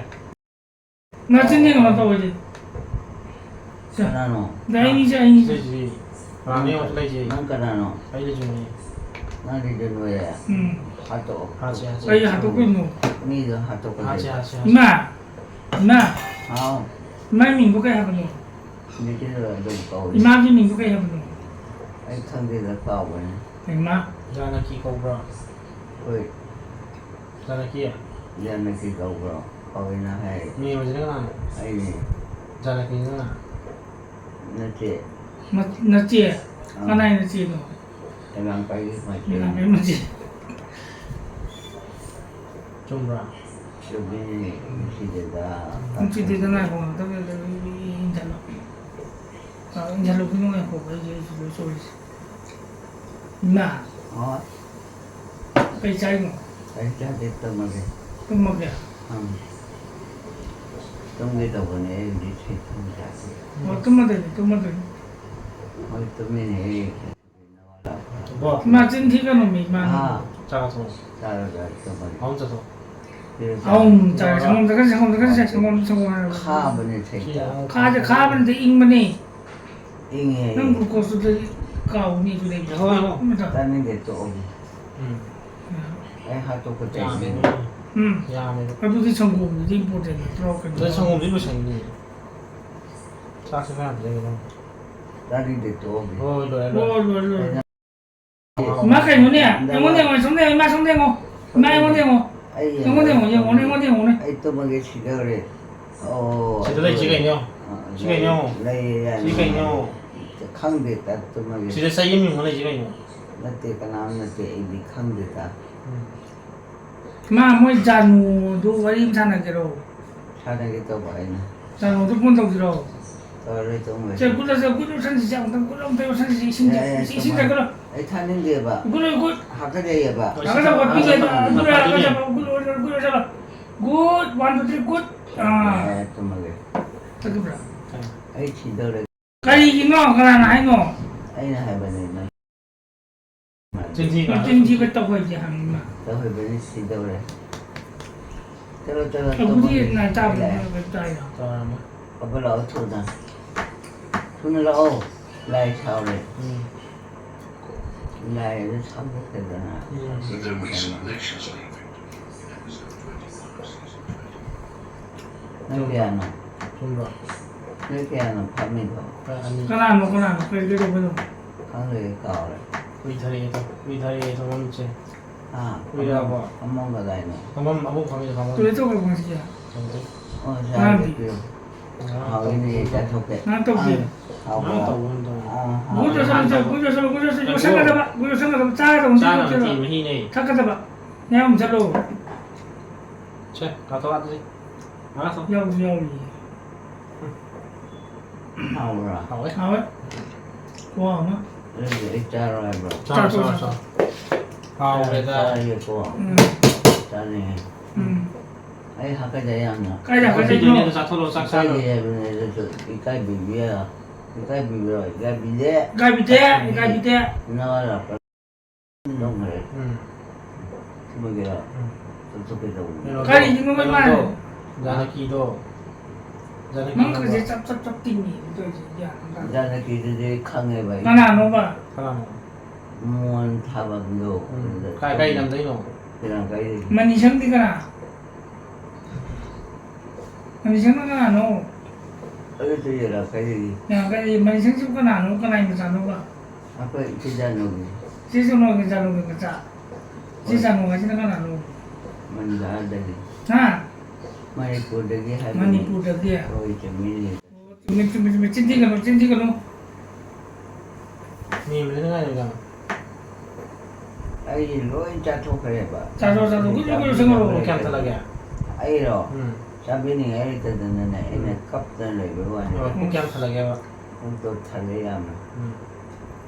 ꯉꯥ ꯆꯤꯟꯗꯤ ꯀꯩꯅꯣ ꯇꯧꯋꯦ ꯁꯤ꯫ ꯁꯦ꯫ ꯀꯅꯥꯅꯣ? ꯗꯥ ꯑꯩꯅꯤꯁꯦ, ꯑꯩꯅꯤꯁꯦ꯫ ꯁꯤꯁꯤ꯫ ꯀꯅꯥꯅꯣ ꯌꯦꯡꯉꯣ, ꯁꯤ ꯂꯩꯁꯤ꯫ ꯅꯪ ꯀꯅꯥꯅꯣ? ꯑꯩ ꯂꯩꯁꯤꯅꯤ꯫ ꯅꯪꯗꯤ ꯂꯣꯏꯔꯦ꯫ ꯎꯝ꯫ ꯍꯥꯠꯇꯣꯛꯑꯣ꯫ ꯍꯥꯠꯁꯦ, ꯍꯥꯠꯁꯦ꯫ ꯑꯩ ꯍꯥꯠꯇꯣꯛꯇꯣꯏꯅꯣ? ꯃꯤꯗꯣ ꯍꯥꯠꯇꯣꯛꯀꯗꯣꯏꯅꯤ꯫ ꯍꯥꯠꯁꯦ, ꯍꯥꯠꯁꯦ, ꯍꯥꯠꯁꯦ꯫ ꯏꯃꯥ! ꯏꯃꯥ! ꯍꯥꯎ꯫ ꯏꯃꯥꯒꯤ ꯃꯤꯡꯗꯣ ꯀꯩ ꯍꯥꯏꯕꯅꯣ? ꯃꯤꯡꯁꯦ ꯑꯗꯨꯝ ꯀꯧꯏ꯫ ꯏꯃꯥꯒꯤ ꯃꯤꯡꯗꯣ ꯀꯩ ꯍꯥꯏꯕꯅꯣ? ꯑꯩ ꯈꯪꯗꯦꯗ, ꯀꯥꯎꯒ꯭ꯔꯦ꯫ ꯏꯃꯥ꯫ ꯖꯥꯅꯀꯤ ꯀꯧꯕ꯭ꯔꯥ? ꯍꯣꯏ꯫ ꯖꯥꯅꯀꯤ? ꯖꯥꯅꯀꯤ ꯀꯧꯕ꯭ꯔꯣ? ꯀꯧꯏꯅ ꯍꯥꯏ꯫ ꯃꯦꯝꯕꯁꯤꯅ ꯀꯅꯥꯅꯣ? ꯑꯩꯅꯦ꯫ ꯖꯥꯅꯀꯤꯁꯤꯅ ꯀꯅꯥ? ꯅꯠꯇꯦ꯫ ꯃ-, ꯅꯆꯦ? ꯑꯥ꯫ ꯀꯅꯥꯏ ꯅꯆꯦꯅꯣ? ꯀꯩꯃꯥꯡꯄꯥꯏꯒꯤ ꯃꯆꯦ꯫ ꯀꯩꯃꯥꯡꯄꯥꯏꯒꯤ ꯃꯆꯦ꯫ ꯆꯨꯝꯕ꯭ꯔꯥ? ꯆꯨꯝꯃꯤꯅꯦ, ꯅꯨꯡꯁꯤꯗꯦꯗ꯫ ꯅꯨꯡꯁꯤꯗꯦꯗ, ꯉꯥꯏꯈꯣ ꯉꯥꯛꯇꯪ, ꯉꯥꯛꯇꯪ, ꯏꯟꯖꯜꯂꯣ꯫ ꯑꯥ, ꯏꯟꯖꯜꯂꯣ, ꯀꯩꯅꯣ, ꯉꯥꯏꯈꯣ, ꯑꯩꯁꯦ, ꯑꯩꯁꯦ ꯂꯣꯏ ꯁꯣꯏꯔꯤꯁꯦ꯫ ꯏꯃꯥ꯫ ꯍꯣꯏ꯫ ꯀꯩ ꯆꯥꯏꯅꯣ? ꯀꯩꯝ ꯆꯥꯗꯦ, ꯇꯨꯝꯃꯒꯦ꯫ ꯇꯨꯝꯃꯒꯦ? ꯑꯪ꯫ ꯇꯨꯝꯒꯦ ꯇꯧꯕꯅꯦ, ꯑꯩ ꯍꯧꯖꯤꯛ ꯁꯤ ꯇꯨꯝ ꯆꯥꯗꯦ꯫ ꯑꯣ, ꯇꯨꯝꯃꯗꯣꯏꯅꯤ, ꯇꯨꯝꯃꯗꯣꯏꯅꯤ꯫ ꯍꯣꯏ, ꯇꯨꯝꯃꯤꯅꯦ꯫ ꯏꯃꯥ ꯆꯤꯟ ꯊꯤꯒꯅꯨ ꯃꯤ, ꯏꯃꯥ꯫ ꯑꯥ꯫ ꯆꯥ ꯊꯣꯡ꯫ ꯆꯥꯔꯒ ꯇꯨꯝꯃꯒꯦ꯫ ꯑꯍꯨꯝ ꯆꯥꯊꯣꯛ꯫ ꯁꯤꯗ ꯑꯍꯨꯝ ꯆꯥꯔꯦ, ꯁꯪꯒꯣꯝ ꯊꯛꯀꯠꯁꯦ, ꯁꯪꯒꯣꯝ ꯊꯛꯀꯠꯁꯦ, ꯁꯪꯒꯣꯝ, ꯁꯪꯒꯣꯝ ꯍꯥꯏꯔꯒ꯫ ꯈꯥꯕꯅꯦ ꯊꯛꯏꯗꯣ꯫ ꯈꯥꯁꯦ ꯈꯥꯕ ꯅꯠꯇꯦ, ꯏꯪꯕꯅꯦ꯫ ꯏꯪꯉꯦ꯫ ꯅꯪ glucose ꯇꯨꯗꯤ ꯀꯥꯎꯅꯤ ꯑꯗꯨꯗꯤ꯫ ꯍꯣꯏ, ꯍꯣꯏ꯫ ꯑꯃꯇ꯫ ꯇꯥꯅꯤꯡꯗꯦ, ꯇꯣꯛꯑꯒꯦ꯫ ꯎꯝ꯫ ꯑꯩ ꯍꯥꯠꯇꯣꯛꯄ ꯇꯥꯏꯅꯦ꯫ ꯌꯥꯝꯃꯦꯕ꯫ ꯎꯝ꯫ ꯌꯥꯝꯃꯦꯕ꯫ ꯑꯗꯨꯗꯤ ꯁꯪꯒꯣꯝꯗꯨꯗꯤ important ꯅꯠꯇ꯭ꯔꯣ? ꯀꯩꯅꯣ? ꯑꯗꯨꯗꯤ ꯁꯪꯒꯣꯝꯗꯤ ꯂꯣꯏꯁꯟꯈꯤꯅꯦ꯫ ꯆꯥꯛꯁꯦ ꯈꯔ ꯌꯥꯝ ꯆꯪꯉꯦ ꯅꯪ꯫ ꯇꯥꯅꯤꯡꯗꯦ, ꯇꯣꯛꯑꯒꯦ꯫ ꯍꯣꯏ, ꯂꯣꯏꯔꯦ, ꯂꯣꯏꯔꯦ꯫ ꯍꯣꯏ, ꯂꯣꯏꯔꯦ, ꯂꯣꯏꯔꯦ꯫ ꯏꯃꯥ ꯀꯩꯅꯣꯅꯦ? ꯑꯩꯉꯣꯟꯗ ꯌꯦꯡꯉꯣ, ꯁꯣꯝꯗ ꯌꯦꯡꯉꯣ, ꯏꯃꯥ ꯁꯣꯝꯗ ꯌꯦꯡꯉꯣ꯫ ꯏꯃꯥ ꯑꯩꯉꯣꯟꯗ ꯌꯦꯡꯉꯣ꯫ ꯑꯩ ꯑꯩꯉꯣꯟꯗ ꯌꯦꯡꯉꯣ, ꯌꯦꯡꯉꯣꯅꯦ, ꯑꯩꯉꯣꯟꯗ ꯌꯦꯡꯉꯣꯅꯦ꯫ ꯑꯩ ꯇꯨꯝꯃꯒꯦ ꯁꯤꯗꯧꯔꯦ꯫ ꯑꯣ, ꯁꯤꯗ ꯂꯩꯁꯤ ꯀꯩꯅꯣ? ꯑ, ꯁꯤ ꯀꯩꯅꯣ? ꯂꯩ, ꯂꯩ, ꯁꯤ ꯀꯩꯅꯣ? ꯈꯪꯗꯦ, ꯇ-, ꯇꯨꯝꯃꯒꯦ꯫ ꯁꯤꯗ ꯆꯩ ꯑꯃ ꯌꯨꯡꯉ ꯂꯩꯁꯤ ꯀꯩꯅꯣ? ꯅꯠꯇꯦ, ꯀꯅꯥꯝ ꯅꯠꯇꯦ, ꯑꯩꯗꯤ ꯈꯪꯗꯦ, ꯇ꯫ ꯎꯝ꯫ ꯏꯃꯥ, ꯃꯣꯏ ꯖꯥꯅꯨꯗꯨ ꯋꯥꯔꯤ ꯑꯃ ꯁꯥꯟꯅꯒꯦꯔꯣ? ꯁꯥꯟꯅꯒꯦ ꯇꯧꯕ ꯑꯩꯅ꯫ ꯖꯥꯅꯨꯗꯨ phone ꯇꯧꯁꯤꯔꯣ? ꯇꯧꯔꯔꯣꯏ, ꯇꯨꯝꯃꯒꯦ꯫ ꯁꯦ, ꯒꯨꯠ, ꯁꯦ, ꯒꯨꯠ ꯂꯣꯏꯁꯟꯁꯤ, ꯁꯦ, ꯑꯃꯨꯛꯇꯪ ꯒꯨꯠ ꯑꯃꯨꯛꯇꯪ ꯂꯣꯏꯁꯟꯁꯤ, ꯏꯁꯤꯡꯁꯦ, ꯌꯥꯏ, ꯌꯥꯏ, ꯏꯁꯤꯡ ꯇꯨꯝꯃꯒꯦ꯫ ꯊꯛꯀꯠꯂꯣ꯫ ꯑꯩ ꯊꯥꯅꯤꯡꯗꯦꯕ꯫ Good, good. ꯍꯥꯀꯠꯆꯩꯌꯦꯕ꯫ ꯍꯥꯀꯠꯆꯕ ꯄꯤꯒꯦ, ꯑꯗꯨ, ꯑꯗꯨ ꯂꯣꯏꯔ ꯍꯥꯀꯠꯆꯕ, good, good, good, good. Good, one, two, three, good. ꯑꯥ꯫ ꯌꯥꯏ, ꯌꯥꯏ, ꯇꯨꯝꯃꯒꯦ꯫ ꯊꯛꯈꯤꯕ꯭ꯔꯥ? ꯑꯩ ꯁꯤꯗꯧꯔꯦ꯫ ꯀꯔꯤꯒꯤꯅꯣ? ꯀꯅꯥꯅ ꯍꯥꯏꯅꯣ? ꯑꯩꯅ ꯍꯥꯏꯕꯅꯦ, ꯅꯪ꯫ ꯆꯤꯟ ꯊꯤꯕ꯫ ꯆꯤꯟ ꯊꯤꯕ ꯇꯧꯍꯣꯏꯗꯦ ꯍꯥꯏꯕꯅꯤ, ꯏꯃꯥ꯫ ꯇꯧꯍꯣꯏꯕꯅꯤ, ꯁꯤꯗꯧꯔꯦ꯫ ꯆꯠꯂꯣ, ꯆꯠꯂꯣ, ꯑꯩꯈꯣꯏꯗꯤ ꯇꯨꯝꯃꯒꯦ꯫ ꯅꯥꯏ ꯇꯥꯕꯅꯤ, ꯂꯥꯛꯑꯦ꯫ ꯅꯣꯏ ꯇꯥꯏꯔꯣ? ꯇꯧꯔꯝꯃꯣꯏ꯫ ꯐꯕꯠ ꯂꯥꯛꯑꯣ ꯊꯨꯅ꯫ ꯊꯨꯅ ꯂꯥꯛꯑꯣ꯫ ꯂꯥꯏ ꯁꯥꯎꯔꯦ꯫ ꯎꯝ꯫ ꯂꯥꯏ ꯑꯗꯨ ꯁꯥꯎꯗꯣꯛꯈ꯭ꯔꯦꯗꯅ꯫ ꯎꯝ꯫ ꯅꯪ ꯀꯌꯥꯅꯣ? ꯆꯨꯝꯕ꯭ꯔꯣ? ꯅꯣꯏ ꯀꯌꯥꯅꯣ ꯐꯝꯃꯤꯗꯣ? ꯑꯩꯈꯣꯏ ꯑꯅꯤ꯫ ꯀꯅꯥꯅꯣ, ꯀꯅꯥꯅꯣ? ꯀꯔꯤ, ꯀꯩꯗꯧꯕꯅꯣ? ꯈꯪꯗꯦ, ꯑꯩ ꯀꯥꯎꯔꯦ꯫ ꯀꯨꯏꯊꯔꯛꯑꯦꯗꯣ, ꯀꯨꯏꯊꯔꯛꯑꯦꯗꯣ, ꯃꯝꯁꯦ꯫ ꯑꯥ, ꯀꯨꯏꯔꯕꯣ? ꯐꯝꯐꯝ, ꯐꯝꯐꯝ ꯀꯗꯥꯏꯅꯣ? ꯐꯝꯐꯝ ꯑꯃꯨꯛ ꯐꯝꯃꯤꯗꯣ ꯐꯝꯐꯝ꯫ ꯇꯣꯏꯂꯦꯠ ꯇꯧꯈ꯭ꯔꯕꯣ ꯉꯁꯤꯒꯤ? ꯈꯪꯗꯦ꯫ ꯑꯣ, ꯉꯔꯥꯡꯗꯤ? ꯆꯥꯗ꯭ꯔꯤ꯫ ꯉꯔꯥꯡ ꯍꯥꯎꯏꯅꯦ, ꯇꯧꯕ꯫ ꯆꯥꯊꯣꯛꯀꯦ꯫ ꯉꯔꯥꯡ ꯇꯧꯗꯦ꯫ ꯑꯪ, ꯍꯥꯎꯕ꯭ꯔꯣ? ꯉꯔꯥꯡ ꯇꯧꯕ ꯅꯠꯇꯕ꯫ ꯑꯥ, ꯒꯨꯂꯤ ꯍꯥꯎꯋꯦ꯫ ꯆꯥꯁꯜꯂꯨ, ꯒꯨꯂꯤ ꯆꯥꯁꯜꯂꯨ, ꯒꯨꯂꯤ ꯆꯥꯁꯜꯂꯨ, ꯒꯨꯂꯤ ꯆꯥꯁꯜꯂꯨ꯫ ꯌꯣꯠꯁꯟꯒꯗꯕ, ꯒꯨꯂꯤ ꯌꯣꯠꯁꯟꯒꯗꯕ, ꯆꯥꯒꯗꯕ, ꯆꯥꯅꯕ ꯅꯠꯇꯦ, ꯅꯠꯇꯦ꯫ ꯃꯍꯤꯅꯦ꯫ ꯊꯛꯀꯗꯕ꯫ ꯃꯌꯥꯝ ꯆꯠꯂꯣ꯫ ꯁꯦ, ꯀꯥꯊꯣꯛ ꯂꯥꯛꯇ꯭ꯔꯤ꯫ ꯉꯥꯏꯍꯥꯛ ꯊꯝ꯫ ꯌꯥꯎꯁꯨ ꯌꯥꯎꯔꯤꯌꯦ꯫ ꯍꯥꯎꯕ꯭ꯔꯥ? ꯍꯥꯎꯋꯦ꯫ ꯍꯥꯎꯋꯦ꯫ ꯈꯨꯍꯥꯎ ꯑꯃ꯫ ꯑꯗꯨꯗꯤ ꯑꯩ ꯆꯥꯔꯣ ꯍꯥꯏꯕ꯭ꯔꯣ? ꯆꯥꯔꯣ, ꯆꯥꯔꯣ, ꯆꯥꯔꯣ, ꯆꯥꯔꯣ꯫ ꯆꯥꯔꯣ꯫ ꯍꯥꯎꯋꯦꯗ꯫ ꯆꯥꯔꯒꯦꯀꯣ꯫ ꯎꯝ꯫ ꯆꯥꯅꯤꯡꯉꯦ꯫ ꯎꯝ꯫ ꯑꯩ ꯍꯥꯀꯠꯆꯩ ꯌꯥꯝꯅ꯫ ꯀꯥꯏꯗ ꯍꯥꯀꯠꯆꯩꯅꯣ? ꯑꯗꯨꯅꯦ, ꯑꯗꯨ ꯆꯥꯊꯣꯛꯂꯛꯑꯣ, ꯆꯥꯛ ꯆꯥꯔꯣ꯫ ꯏꯀꯥꯏꯖꯩ ꯍꯥꯏꯕꯅꯦ ꯑꯗꯨꯁꯨ꯫ ꯏꯀꯥꯏꯕꯤꯕ ꯌꯥ-, ꯏꯀꯥꯏꯕꯤꯕ꯭ꯔꯣ? ꯏꯀꯥꯏꯕꯤꯗꯦ꯫ ꯏꯀꯥꯏꯕꯤꯗꯦ, ꯏꯀꯥꯏꯕꯤꯗꯦ꯫ ꯅꯋꯥ ꯂꯥꯛꯄ ꯂꯧꯈ꯭ꯔꯦ꯫ ꯎꯝ꯫ ꯁꯤꯃꯒꯤꯔ? ꯎꯝ꯫ ꯆꯠꯊꯣꯛꯀꯦ ꯇꯧꯕꯅꯦ꯫ ꯀꯩꯅꯣꯗꯣ, ꯀꯔꯤꯒꯤꯅꯣ ꯀꯩꯅꯣꯗꯣ, ꯃꯥꯅ? ꯖꯥꯅꯀꯤꯗꯣ꯫ ꯖꯥꯅꯀꯤ ꯅꯪ ꯈꯪꯕ꯭ꯔꯣ? ꯈꯨꯠꯁꯦ ꯆꯞ ꯆꯞ ꯆꯞ ꯇꯤꯡꯉꯤ, ꯑꯗꯨ ꯇꯧꯔꯤꯁꯦ ꯒ꯭ꯌꯥꯟ ꯑꯃ ꯇꯥꯗꯦ꯫ ꯖꯥꯅꯀꯤꯗꯨꯗꯤ ꯈꯪꯉꯦꯕ ꯑꯩ꯫ ꯀꯅꯥꯅꯣꯕ? ꯀꯅꯥꯅꯣ? ꯃꯣꯍꯟ ꯊꯥꯕꯝꯗꯣ꯫ ꯎꯝ꯫ ꯑꯗꯨꯗ ꯀꯥꯏ, ꯀꯥꯏ ꯂꯝꯗꯩꯅꯣ? ꯆꯤꯔꯥꯡꯀꯩꯗꯒꯤ꯫ ꯃꯅꯤꯁꯪꯗꯤ ꯀꯅꯥ? ꯃꯅꯤꯁꯪꯅ ꯀꯅꯥꯅꯣ? ꯑꯗꯨꯁꯨ ꯌꯦꯂꯥ ꯀꯩꯗꯒꯤ꯫ ꯌꯦꯂꯥ ꯀꯩꯗꯒꯤ꯫ ꯃꯅꯤꯁꯪꯁꯤꯕꯨ ꯀꯅꯥꯅꯣ? ꯀꯅꯥꯏ ꯃꯆꯥꯅꯣꯕ? ꯑꯩꯈꯣꯏ ꯏꯆꯦ ꯖꯥꯅꯨꯒꯤ꯫ ꯏꯆꯦ ꯖꯥꯅꯨꯒꯤ, ꯖꯥꯅꯨꯒꯤ ꯃꯆꯥ꯫ ꯏꯆꯦ ꯍꯣꯏ꯫ ꯖꯥꯅꯨ ꯍꯥꯏꯁꯤꯅ ꯀꯅꯥꯅꯣ? ꯃꯟꯗꯥꯗꯒꯤ꯫ ꯍꯥ? ꯃꯅꯤꯄꯨꯔꯗꯒꯤ ꯍꯥꯏꯕꯅꯤ꯫ ꯃꯅꯤꯄꯨꯔꯗꯒꯤ? ꯍꯣꯏ, ꯆꯨꯝꯃꯤꯅꯦ꯫ ꯆꯨꯝꯃꯤ, ꯆꯨꯝꯃꯤ, ꯆꯨꯝꯃꯤ꯫ ꯆꯤꯟ ꯊꯤꯒꯅꯨ, ꯆꯤꯟ ꯊꯤꯒꯅꯨ꯫ ꯃꯤ ꯑꯃꯗꯅ ꯉꯥꯏꯔꯣꯏꯗ꯫ ꯑꯩ ꯂꯣꯏ ꯆꯥꯊꯣꯛꯈ꯭ꯔꯦꯕ꯫ ꯆꯥꯊꯣꯛ, ꯆꯥꯊꯣꯛ꯫ ꯀꯨꯏꯅ, ꯀꯨꯏꯅ ꯆꯥꯕꯤꯅꯤꯡꯉꯥꯏ ꯁꯪꯉꯨꯔꯣ꯫ ꯄꯨꯡ ꯀꯌꯥꯝ ꯊꯜꯂꯒꯦ? ꯑꯩꯔꯣ? ꯎꯝ꯫ ꯆꯥꯕꯤꯅꯤꯡꯉꯥꯏ ꯂꯩꯇꯗꯅꯅꯦ, ꯑꯩꯅ ꯎꯝ꯫ ꯀꯞꯇꯅ ꯂꯩꯕꯩ ꯋꯥꯅꯤ꯫ ꯑꯣ, ꯄꯨꯡ ꯀꯌꯥꯝ ꯊꯜꯂꯒꯦꯕ? ꯄꯨꯡꯗꯣ ꯊꯜꯂꯦ ꯌꯥꯝꯅ꯫ ꯎꯝ꯫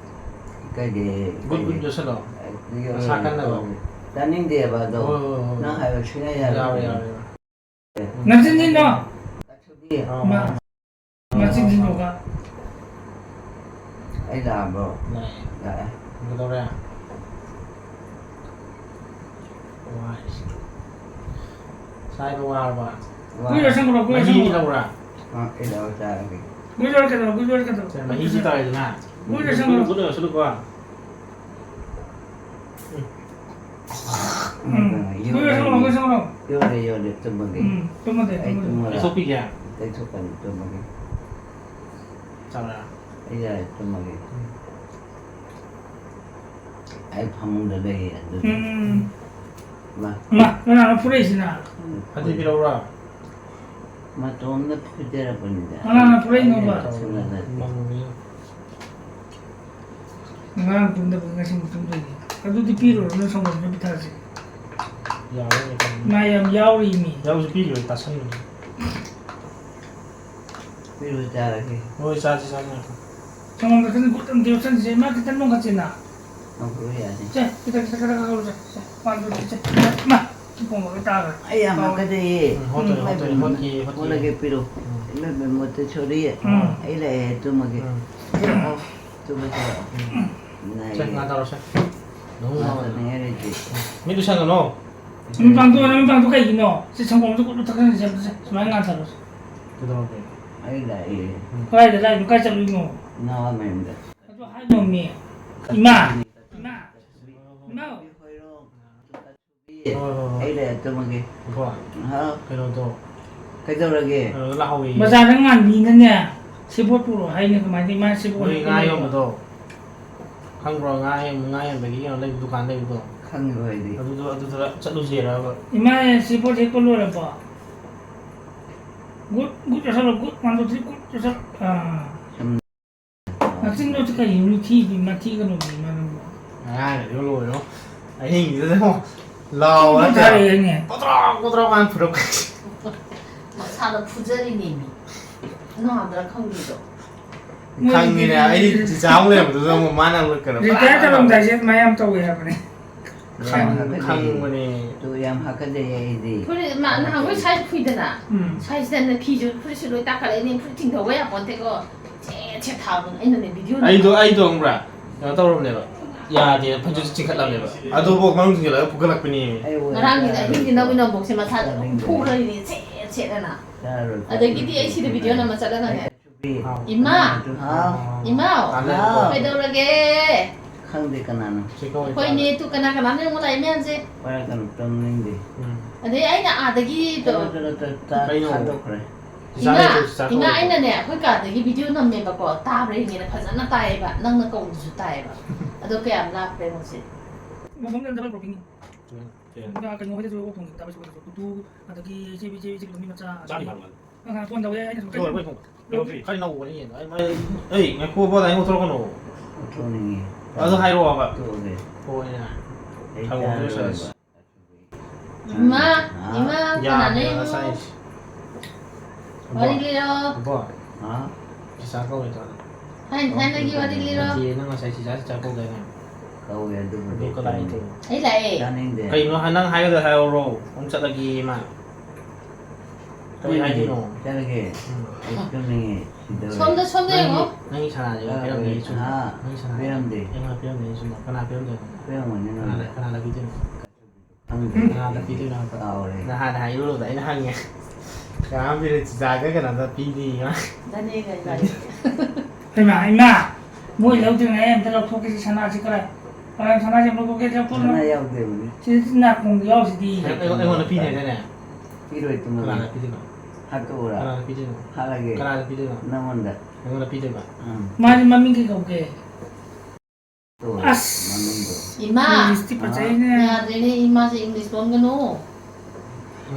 ꯀꯩꯒꯤ, ꯒꯨꯠ ꯒꯨꯠ ꯀꯩꯒꯤ? ꯌꯣꯠꯁꯜꯂꯣ꯫ ꯑꯩ ꯌꯣꯠꯂꯦ, ꯃꯁꯥ ꯀꯟꯅꯕ꯫ ꯌꯣꯠꯂꯦ꯫ ꯆꯥꯅꯤꯡꯗꯦꯕ ꯑꯗꯣ꯫ ꯍꯣꯏ, ꯍꯣꯏ, ꯍꯣꯏ꯫ ꯅꯪ ꯍꯥꯏꯕ ꯁꯨꯡꯌꯥ ꯌꯥꯔꯣꯏ꯫ ꯌꯥꯔꯣꯏ, ꯌꯥꯔꯣꯏ, ꯌꯥꯔꯣꯏ꯫ ꯅꯆꯤꯟ ꯊꯤꯅꯣ꯫ ꯑꯥ꯫ ꯃꯥ꯫ ꯃꯆꯤꯟ ꯊꯤꯅꯣꯒ꯫ ꯑꯩ ꯂꯥꯛꯑꯕꯣ? ꯂꯥꯛꯑꯦ꯫ ꯂꯥꯛꯑꯦ꯫ ꯀꯩꯗꯧꯔꯦ? ꯋꯥꯏ꯫ ꯆꯥꯏꯕ ꯋꯥꯔꯕ? ꯋꯥꯔꯦ꯫ ꯒꯨꯂꯤ ꯌꯣꯠꯁꯟꯈ꯭ꯔꯣ, ꯒꯨꯂꯤ ꯃꯍꯤꯗꯤ ꯌꯣꯠꯁꯟꯈ꯭ꯔꯣ꯫ ꯂꯧꯕ꯭ꯔꯥ? ꯑꯥ, ꯑꯩ ꯂꯧꯔ ꯆꯥꯔꯒꯦ꯫ ꯒꯨꯂꯤ ꯌꯣꯠꯁꯟꯈ꯭ꯔꯣ, ꯒꯨꯂꯤ ꯌꯣꯠꯁꯟꯈ꯭ꯔꯣ꯫ ꯁꯦ, ꯃꯍꯤꯁꯤ ꯇꯧꯔꯦꯗꯅ꯫ ꯒꯨꯂꯤ ꯌꯣꯠꯁꯟꯈ꯭ꯔꯣ꯫ ꯒꯨꯂꯤ ꯌꯣꯠꯁꯜꯂꯨꯀꯣ꯫ ꯎꯝ꯫ ꯎꯝ꯫ ꯌꯣꯠꯂꯦ, ꯌꯣꯠꯂꯦ, ꯌꯣꯠꯂꯦ꯫ ꯌꯣꯠꯂꯦ, ꯌꯣꯠꯂꯦ, ꯇꯨꯝꯃꯒꯦ꯫ ꯎꯝ, ꯇꯨꯝꯃꯒꯦ, ꯑꯩ ꯇꯨꯝꯃꯒꯦ꯫ ꯇꯨꯝꯃꯒꯦ꯫ ꯇꯩꯊꯣꯛꯄꯤꯒꯦ꯫ ꯇꯩꯊꯣꯛꯀꯅꯤ, ꯇꯨꯝꯃꯒꯦ꯫ ꯆꯥꯎꯔꯦ꯫ ꯑꯩ ꯌꯥꯔꯦ, ꯇꯨꯝꯃꯒꯦ꯫ ꯎꯝ꯫ ꯑꯩ ꯐꯃꯨꯡꯗ ꯂꯩꯌꯦ ꯑꯗꯨꯗꯤ꯫ ꯎꯝ꯫ ꯃꯥ꯫ ꯃꯥ, ꯀꯅꯥꯅꯣ ꯐꯨꯔꯛꯏꯁꯤꯅ? ꯎꯝ꯫ ꯐꯗꯤ ꯄꯤꯔꯛꯎꯔꯥ? ꯃꯇꯣꯝꯗ ꯐꯨꯖꯔꯛꯄꯅꯤꯗ꯫ ꯀꯅꯥꯅ ꯐꯨꯔꯛꯏꯅꯣꯕ? ꯑꯩꯅ ꯁꯨꯡꯅ ꯅꯠꯇꯦ꯫ ꯃꯪꯅꯤ꯫ ꯉꯔꯥꯡ ꯇꯨꯝꯗꯕ ꯉꯁꯤ ꯇꯨꯝꯗꯣꯏꯅꯤ꯫ ꯑꯗꯨꯗꯤ ꯄꯤꯔꯨꯔꯣ, ꯅꯪ ꯁꯪꯒꯣꯝꯁꯨ ꯄꯤꯊꯛꯑꯁꯤ꯫ ꯌꯥꯔꯦ, ꯌꯥꯔꯦ꯫ ꯃꯥ ꯌꯥꯝ ꯌꯥꯎꯔꯤ ꯃꯤ꯫ ꯌꯥꯎꯁꯨ ꯄꯤꯔꯣꯏ, ꯇꯥꯁꯟꯕꯅꯤ꯫ ꯄꯤꯔꯣꯏ, ꯆꯥꯔꯒꯦ꯫ ꯍꯣꯏ, ꯆꯥꯁꯤ, ꯆꯥꯁꯤ, ꯉꯥꯏꯈꯣ꯫ ꯁꯪꯒꯣꯝꯗ ꯈꯤꯇꯪ ꯈꯨꯠ ꯑꯃ ꯇꯦꯛꯁꯟꯁꯦ, ꯃꯥ ꯈꯤꯇꯪ ꯅꯣꯡꯈꯠꯁꯤꯅ꯫ ꯅꯣꯡꯈꯠꯂꯨ ꯌꯥꯅꯤ꯫ ꯁꯦ, ꯈꯤꯇꯪ, ꯈꯤꯇꯪ, ꯈꯤꯇꯪ ꯍꯧꯔꯁꯦ꯫ ꯁꯦ, ꯋꯥꯟ, ꯇꯨ, ꯊ꯭ꯔꯤ, ꯁꯦ꯫ ꯃꯥ, ꯁꯤ ꯄꯣꯝꯃꯒ ꯇꯥꯈ꯭ꯔꯦ꯫ ꯑꯩ ꯌꯥꯝ ꯍꯥꯀꯠꯆꯩꯌꯦ꯫ ꯎꯝ, ꯍꯣꯠꯇꯣꯔꯦ, ꯍꯣꯠꯇꯣꯔꯦ, ꯍꯣꯠꯀꯦ, ꯍꯣꯠꯀꯦ꯫ ꯍꯣꯠꯂꯒꯦ, ꯄꯤꯔꯣ꯫ ꯎꯝ꯫ ꯏꯃꯥ ꯏꯕꯦꯝꯃ, ꯃꯣꯠꯇ ꯁꯣꯔꯤ꯫ ꯎꯝ꯫ ꯑꯩ ꯂꯥꯛꯑꯦ, ꯇꯨꯝꯃꯒꯦ꯫ ꯎꯝ꯫ ꯄꯤꯔꯛꯑꯣ, ꯇꯨꯝꯃꯒꯦ꯫ ꯎꯝ꯫ ꯅꯥꯏꯌꯦ꯫ ꯁꯦ, ꯉꯥ ꯇꯧꯔꯣ, ꯁꯦ꯫ ꯅꯣꯡ ꯃꯥ ꯃꯥ ꯆꯠꯅꯤꯡꯉꯥꯏ ꯂꯩꯇꯦ꯫ ꯃꯤꯠ ꯎꯁꯟꯒꯅꯣ꯫ ꯅꯨꯃꯤꯠ ꯄꯥꯡꯊꯣꯛꯑꯣ, ꯅꯨꯃꯤꯠ ꯄꯥꯡꯊꯣꯛ ꯀꯩꯒꯤꯅꯣ? ꯁꯤ ꯁꯪꯒꯣꯝꯁꯨ ꯀꯨꯞꯅ ꯊꯛꯆꯟꯁꯦ, ꯑꯝꯇ ꯁꯦ꯫ ꯁꯨꯃꯥꯏꯅ ꯉꯥꯟꯊꯔꯣ, ꯁꯦ꯫ ꯀꯩꯗꯧꯔꯒꯦ? ꯑꯩ ꯂꯥꯛꯑꯦ꯫ ꯎꯝ꯫ ꯀꯗꯥꯏꯗ ꯂꯥꯛꯏꯅꯣ? ꯀꯥꯏ ꯆꯠꯂꯨꯏꯅꯣ? ꯅꯋꯥ ꯃꯌꯨꯝꯗ꯫ ꯑꯗꯨ ꯍꯥꯏꯅꯣꯃꯤ꯫ ꯏꯃꯥ! ꯏꯃꯥ! ꯏꯃꯥ! ꯍꯣꯏ, ꯍꯣꯏ, ꯍꯣꯏ꯫ ꯑꯩ ꯂꯩꯔꯦ, ꯇꯨꯝꯃꯒꯦ꯫ ꯏꯕꯣ, ꯍꯥꯎ꯫ ꯀꯩꯅꯣꯗꯣ꯫ ꯀꯩꯗꯧꯔꯒꯦ? ꯀꯩꯅꯣꯗꯣ ꯂꯥꯛꯍꯧꯋꯦꯌꯦ꯫ ꯕꯖꯥꯔꯗ ꯉꯥꯟꯕꯤꯅꯅꯦ, ꯁꯦꯕꯣꯠ ꯄꯨꯔꯛꯑꯣ ꯍꯥꯏꯅꯦ, ꯀꯃꯥꯏꯅ ꯏꯃꯥ ꯁꯦꯕꯣꯠ ꯅꯣꯏ ꯍꯦꯛꯄ ꯉꯥ ꯂꯣꯏꯔꯕꯣ? ꯌꯣꯟꯕꯗꯣ꯫ ꯈꯪꯕ꯭ꯔꯣ? ꯉꯥ ꯌꯣꯟ-, ꯉꯥ ꯌꯣꯟꯕꯒꯤ ꯀꯩꯅꯣ ꯂꯩꯕ, ꯗꯨꯀꯥꯟ ꯂꯩꯕꯗꯣ꯫ ꯈꯪꯉꯤꯔꯣ ꯑꯩꯗꯤ꯫ ꯑꯗꯨꯗꯣ, ꯑꯗꯨꯗ ꯆꯠꯂꯨꯁꯦꯔꯕ? ꯏꯃꯥ ꯁꯦꯕꯣꯠ ꯍꯦꯛꯄ ꯂꯣꯏꯔꯕꯣ? ꯒꯨꯠ, ꯒꯨꯠ ꯆꯠꯁꯜꯂꯣ, good, one, two, three, good ꯆꯠꯁꯜꯂꯣ꯫ ꯑꯥ꯫ ꯁꯨꯝ ꯅꯆꯤꯟꯗꯣ ꯀꯩꯅꯣ ꯊꯤꯕꯤ, ꯃꯊꯤ ꯀꯩꯅꯣꯕꯤ ꯃꯔꯝꯗꯣ? ꯉꯔꯥꯡꯒꯗꯤ ꯂꯣꯏꯔꯦꯉꯣ꯫ ꯑꯍꯤꯡꯁꯤꯗ ꯂꯥꯎꯔ ꯄꯨꯡ ꯊꯥꯔꯛꯑꯦꯅꯦ꯫ ꯄꯣꯇ꯭ꯔꯣꯛ ꯄꯣꯇ꯭ꯔꯣꯛ ꯃꯥꯅ ꯐꯨꯔꯛꯄ꯫ ꯃꯁꯥꯗ ꯐꯨꯖꯔꯤꯅꯦꯃꯤ꯫ ꯅꯥꯗ꯭ꯔꯥ ꯈꯪꯗꯦꯗꯣ꯫ ꯈꯪꯉꯤꯅꯦ, ꯑꯩꯗꯤ ꯆꯤꯆꯥ ꯑꯃꯨꯛ ꯂꯩꯔꯝꯕꯗꯨꯗ ꯑꯃꯨꯛ ꯃꯥꯅ ꯑꯃꯨꯛ ꯀꯩꯅꯣ ꯔꯤꯇꯥꯌꯔ ꯐꯥꯅ ꯇꯧꯔꯝꯗꯥꯏꯁꯦ ꯑꯗꯨꯃꯥꯏꯅ ꯌꯥꯝ ꯇꯧꯋꯦ ꯍꯥꯏꯕꯅꯦ꯫ ꯌꯥꯝ ꯈꯪ-, ꯍꯥꯀꯠꯆꯩꯌꯦ꯫ ꯈꯪꯕꯅꯦ꯫ ꯇꯨ ꯌꯥꯝ ꯍꯥꯀꯠꯆꯩꯌꯦ ꯑꯩꯗꯤ꯫ ꯐꯨꯔꯤꯠ ꯃꯥ-, ꯅꯍꯥꯟꯈꯣꯏ ꯁ꯭ꯋꯥꯏ ꯐꯨꯏꯗꯅ, ꯎꯝ꯫ ꯁ꯭ꯋꯥꯏꯁꯤꯗꯅ ꯐꯤꯁꯨ, ꯐꯨꯔꯤꯠꯁꯨ ꯂꯣꯏ ꯇꯥꯈꯠꯂꯛꯏꯅꯦ, ꯐꯨꯔꯤꯠ ꯆꯤꯡꯊꯧꯕ ꯌꯥꯄꯣꯟꯇꯦꯀꯣ꯫ ꯁꯦꯠ ꯁꯦꯠ ꯊꯥꯕꯅꯦ꯫ ꯑꯩꯅꯅꯦ ꯚꯤꯗꯤꯑꯣ ꯑꯩꯗꯣ, ꯑꯩꯗꯣ ꯈꯪꯕ꯭ꯔꯥ? ꯀꯩꯅꯣ ꯇꯧꯔꯕꯅꯦꯕ꯫ ꯌꯥꯗꯦ, ꯐꯩꯖꯨꯞꯁꯦ ꯆꯤꯡꯈꯠꯂꯕꯅꯦꯕ꯫ ꯑꯗꯨꯐꯥꯎ ꯃꯅꯨꯡ ꯆꯤꯡꯈꯠꯂꯒ ꯐꯨꯒꯠꯂꯛꯄꯅꯦꯃꯤ꯫ ꯑꯩ ꯑꯣꯏꯅ ꯅꯉꯥꯟꯒꯤꯅꯦ, ꯆꯥꯔꯣꯏ꯫ ꯑꯍꯤꯡꯁꯤ ꯅꯕꯨ ꯅꯕꯣꯛꯁꯦ ꯃꯁꯥꯗ ꯑꯗꯨꯝ ꯆꯥꯅꯤꯡꯗꯦ꯫ ꯐꯨꯔꯅꯤꯅꯦ, ꯁꯦꯠ ꯁꯦꯠꯂꯅ꯫ ꯆꯥꯔꯣꯏ꯫ ꯑꯗꯒꯤꯗꯤ ꯑꯩ ꯁꯤꯗ ꯚꯤꯗꯤꯑꯣ ꯅꯝꯕ ꯆꯠꯂꯒꯅꯦ, ꯏꯃꯥ! ꯍꯥꯎ꯫ ꯏꯃꯥ! ꯍꯥꯎ꯫ ꯀꯩꯗꯧꯔꯒꯦ? ꯈꯪꯗꯦ ꯀꯅꯥꯅꯣ꯫ ꯁꯤ ꯀꯧꯏ ꯑꯩꯈꯣꯏ ꯇꯥꯔꯦ꯫ ꯅꯦꯇꯨ ꯀꯅꯥ ꯀꯅꯥꯅꯣ ꯌꯦꯡꯉꯨ ꯂꯥꯛꯏ ꯃꯌꯥꯝꯁꯦ꯫ ꯋꯥꯔꯛꯀꯅꯨ, ꯇꯨꯝꯅꯤꯡꯗꯦ꯫ ꯎꯝ꯫ ꯑꯗꯩ ꯑꯩꯅ ꯑꯥꯗꯒꯤ ꯆꯠꯂꯣ, ꯆꯠꯂꯣ, ꯆꯠꯂꯣ, ꯆꯥ ꯀꯩꯅꯣ? ꯊꯥꯗꯣꯛꯈ꯭ꯔꯦ꯫ ꯆꯤꯆꯥ ꯏꯃꯥ, ꯂꯩꯇ꯭ꯔꯣ? ꯆꯤꯆꯥ ꯏꯃꯥ, ꯀꯧꯔꯦ꯫ ꯑꯩꯅꯅꯦ, ꯑꯩꯈꯣꯏ ꯀꯥꯗꯒꯤ ꯚꯤꯗꯤꯑꯣ ꯅꯝꯃꯦꯕꯀꯣ, ꯇꯥꯕ꯭ꯔꯥ ꯌꯦꯡꯒꯦꯅ ꯐꯖꯅ ꯇꯥꯏꯌꯦꯕ, ꯅꯪꯅ ꯀꯧꯕꯁꯨ ꯇꯥꯏꯌꯦꯕ꯫ ꯑꯗꯣ ꯀꯌꯥꯝ ꯂꯥꯞꯄ꯭ꯔꯦ ꯃꯣꯏꯁꯦ? ꯃꯐꯝꯗ ꯗꯕꯜ ꯀ꯭ꯔꯣꯄꯤꯡ꯫ ꯎꯝ꯫ ꯑꯗꯨꯒ ꯀꯩꯅꯣ ꯍꯣꯏꯗꯁꯨ ꯑꯣꯛ ꯊꯣꯡꯉꯤ, ꯇꯥꯕ ꯁꯨ ꯍꯣꯏꯗꯁꯨ꯫ ꯄꯨꯇꯨ, ꯑꯗꯒꯤ ꯏꯆꯦ, ꯏꯆꯦ, ꯏꯆꯦ ꯀꯩꯅꯣꯒꯤ ꯃꯆꯥ꯫ ꯆꯥꯅꯤ ꯍꯥꯏꯕ꯫ ꯑ, ꯐꯣꯟ ꯇꯧꯋꯦ, ꯑꯩꯅ ꯁꯨꯝ ꯂꯣꯏꯔꯦ, ꯃꯣꯏ ꯊꯣꯡꯕ꯫ ꯀꯩꯅꯣ ꯇꯧꯏ꯫ ꯈꯔ ꯅꯧꯕꯅꯤ ꯌꯦꯟꯗꯣ꯫ ꯑꯩ, ꯑꯩ, ꯑꯩ, ꯉꯥꯏꯈꯣ, ꯕꯣ, ꯑꯗꯥꯏ ꯉꯧꯊꯣꯔꯛꯀꯅꯣ꯫ ꯊꯣꯛꯅꯤꯡꯉꯤ꯫ ꯑꯗꯨ ꯍꯥꯏꯔꯛꯑꯣꯕ꯫ ꯊꯣꯛꯑꯒꯦ꯫ ꯍꯣꯏꯅꯦ꯫ ꯑꯩ ꯊꯥꯡꯒꯣꯟꯗꯣ ꯆꯥꯔꯔꯣꯏꯕ꯫ ꯁꯥꯏꯁ꯫ ꯏꯃꯥ, ꯍꯥ? ꯏꯃꯥ, ꯌꯥꯝꯃꯦ ꯀꯅꯥꯅꯦ? ꯉꯁꯥꯏꯁꯦ꯫ ꯋꯥꯔꯤ ꯂꯤꯔꯣ꯫ ꯕꯣ꯫ ꯍꯥ? ꯆꯤꯆꯥ ꯀꯧꯋꯦ ꯇꯧꯔꯦ꯫ ꯊꯥꯏꯅ ꯊꯥꯏꯅꯒꯤ ꯋꯥꯔꯤ ꯂꯤꯔꯣ꯫ ꯅꯠꯇꯤꯌꯦ, ꯅꯪ ꯉꯁꯥꯏ ꯆꯤꯆꯥ ꯆꯤꯆꯥ ꯀꯧꯗꯥꯏꯅꯦ? ꯀꯧꯋꯦ ꯑꯗꯨꯕꯨꯗꯤ꯫ ꯑꯗꯨ ꯀꯗꯥꯏꯗ? ꯑꯩ ꯂꯥꯛꯑꯦ꯫ ꯇꯥꯅꯤꯡꯗꯦ꯫ ꯀꯩꯅꯣ ꯍꯥꯏ-, ꯅꯪ ꯍꯥꯏꯒꯗ꯭ꯔꯥ ꯍꯥꯏꯍꯧꯔꯣ꯫ ꯑꯃꯨꯛ ꯆꯠꯂꯒꯦ ꯃꯥ꯫ ꯀꯔꯤ ꯍꯥꯏꯗꯣꯏꯅꯣ? ꯆꯠꯂꯒꯦ꯫ ꯎꯝ꯫ ꯑꯩ ꯇꯨꯝꯅꯤꯡꯉꯦ꯫ ꯁꯤꯗꯧꯔꯦ꯫ ꯁꯣꯝꯗ, ꯁꯣꯝꯗ ꯅꯪꯒꯤ, ꯌꯦꯡꯉꯣ꯫ ꯅꯪꯒꯤ ꯁꯅꯥꯁꯦ ꯑꯃ ꯄꯤꯔꯝꯃꯦ, ꯑꯩ ꯆꯨꯝꯅ꯫ ꯍꯥ? ꯅꯪꯒꯤ ꯁꯅꯥꯁꯦ꯫ ꯄꯤꯔꯝꯗꯦ꯫ ꯑꯩꯉꯣꯟꯗ ꯄꯤꯔꯝꯃꯦ, ꯑꯩ ꯆꯨꯝꯅ꯫ ꯀꯅꯥ ꯄꯤꯔꯝꯗꯣꯏꯅꯣ? ꯄꯤꯔꯝꯒꯅꯤ ꯅꯪꯉꯣꯟꯗ꯫ ꯀꯅꯥꯗ, ꯀꯅꯥꯗ ꯄꯤꯗꯣꯏꯅꯣ? ꯈꯪꯗꯦ꯫ ꯀꯅꯥꯗ ꯄꯤꯗꯣꯏꯅꯣ ꯍꯥꯏꯕ? ꯀꯥꯎꯔꯦ꯫ ꯅꯍꯥꯟ ꯍꯥꯏꯔꯨꯕꯗ ꯑꯩꯅ ꯍꯪꯉꯦ꯫ ꯀꯅꯥ ꯄꯤꯔꯣꯏ? ꯆꯤꯆꯥꯒ ꯀꯅꯥꯗ ꯄꯤꯅꯤ? ꯙꯅꯤꯒ ꯏꯕꯥꯅꯤ꯫ ꯍꯩꯃꯥ, ꯏꯃꯥ! ꯃꯣꯏ ꯂꯧꯗ꯭ꯔꯤꯉꯩ ꯑꯝꯇ ꯂꯧꯊꯣꯛꯀꯦꯁꯦ, ꯁꯅꯥꯁꯤ ꯈꯔ꯫ ꯀꯅꯥ ꯁꯅꯥꯁꯤ ꯑꯃꯨꯛ ꯂꯧꯊꯣꯛꯀꯦ, ꯂꯧꯊꯣꯛꯀꯦ꯫ ꯁꯅꯥ ꯌꯥꯎꯗꯦꯕꯅꯤ꯫ ꯁꯤ ꯅꯥꯀꯣꯡꯗ ꯌꯥꯎꯔꯤꯁꯤꯗꯤ꯫ ꯑꯩ-, ꯑꯩꯉꯣꯟꯗ ꯄꯤꯅꯤ ꯍꯥꯏꯗꯥꯏꯅꯦ? ꯄꯤꯔꯣꯏ, ꯇꯨꯝꯃꯒꯦ꯫ ꯀꯅꯥꯗ ꯄꯤꯗꯣꯏꯅꯣ? ꯍꯥꯠꯇꯣꯛꯎꯔꯥ? ꯀꯅꯥꯗ ꯄꯤꯗꯣꯏꯅꯣ? ꯍꯥꯠꯂꯒꯦ꯫ ꯀꯅꯥꯗ ꯄꯤꯗꯣꯏꯅꯣ? ꯅꯪꯉꯣꯟꯗ꯫ ꯑꯩꯉꯣꯟꯗ ꯄꯤꯗꯣꯏꯕ? ꯎꯝ꯫ ꯃꯥꯁꯦ ꯃꯃꯤꯡ ꯀꯩ ꯀꯧꯒꯦ? ꯇꯣ, ꯑꯁ! ꯃꯃꯤꯡꯗꯣ꯫ ꯏꯃꯥ! ꯏꯪꯂꯤꯁꯇꯤ ꯐꯖꯩꯅꯦ꯫ ꯌꯥꯗ꯭ꯔꯦꯅꯦ, ꯏꯃꯥꯁꯦ ꯏꯪꯂꯤꯁ ꯂꯣꯟꯒꯅꯨ꯫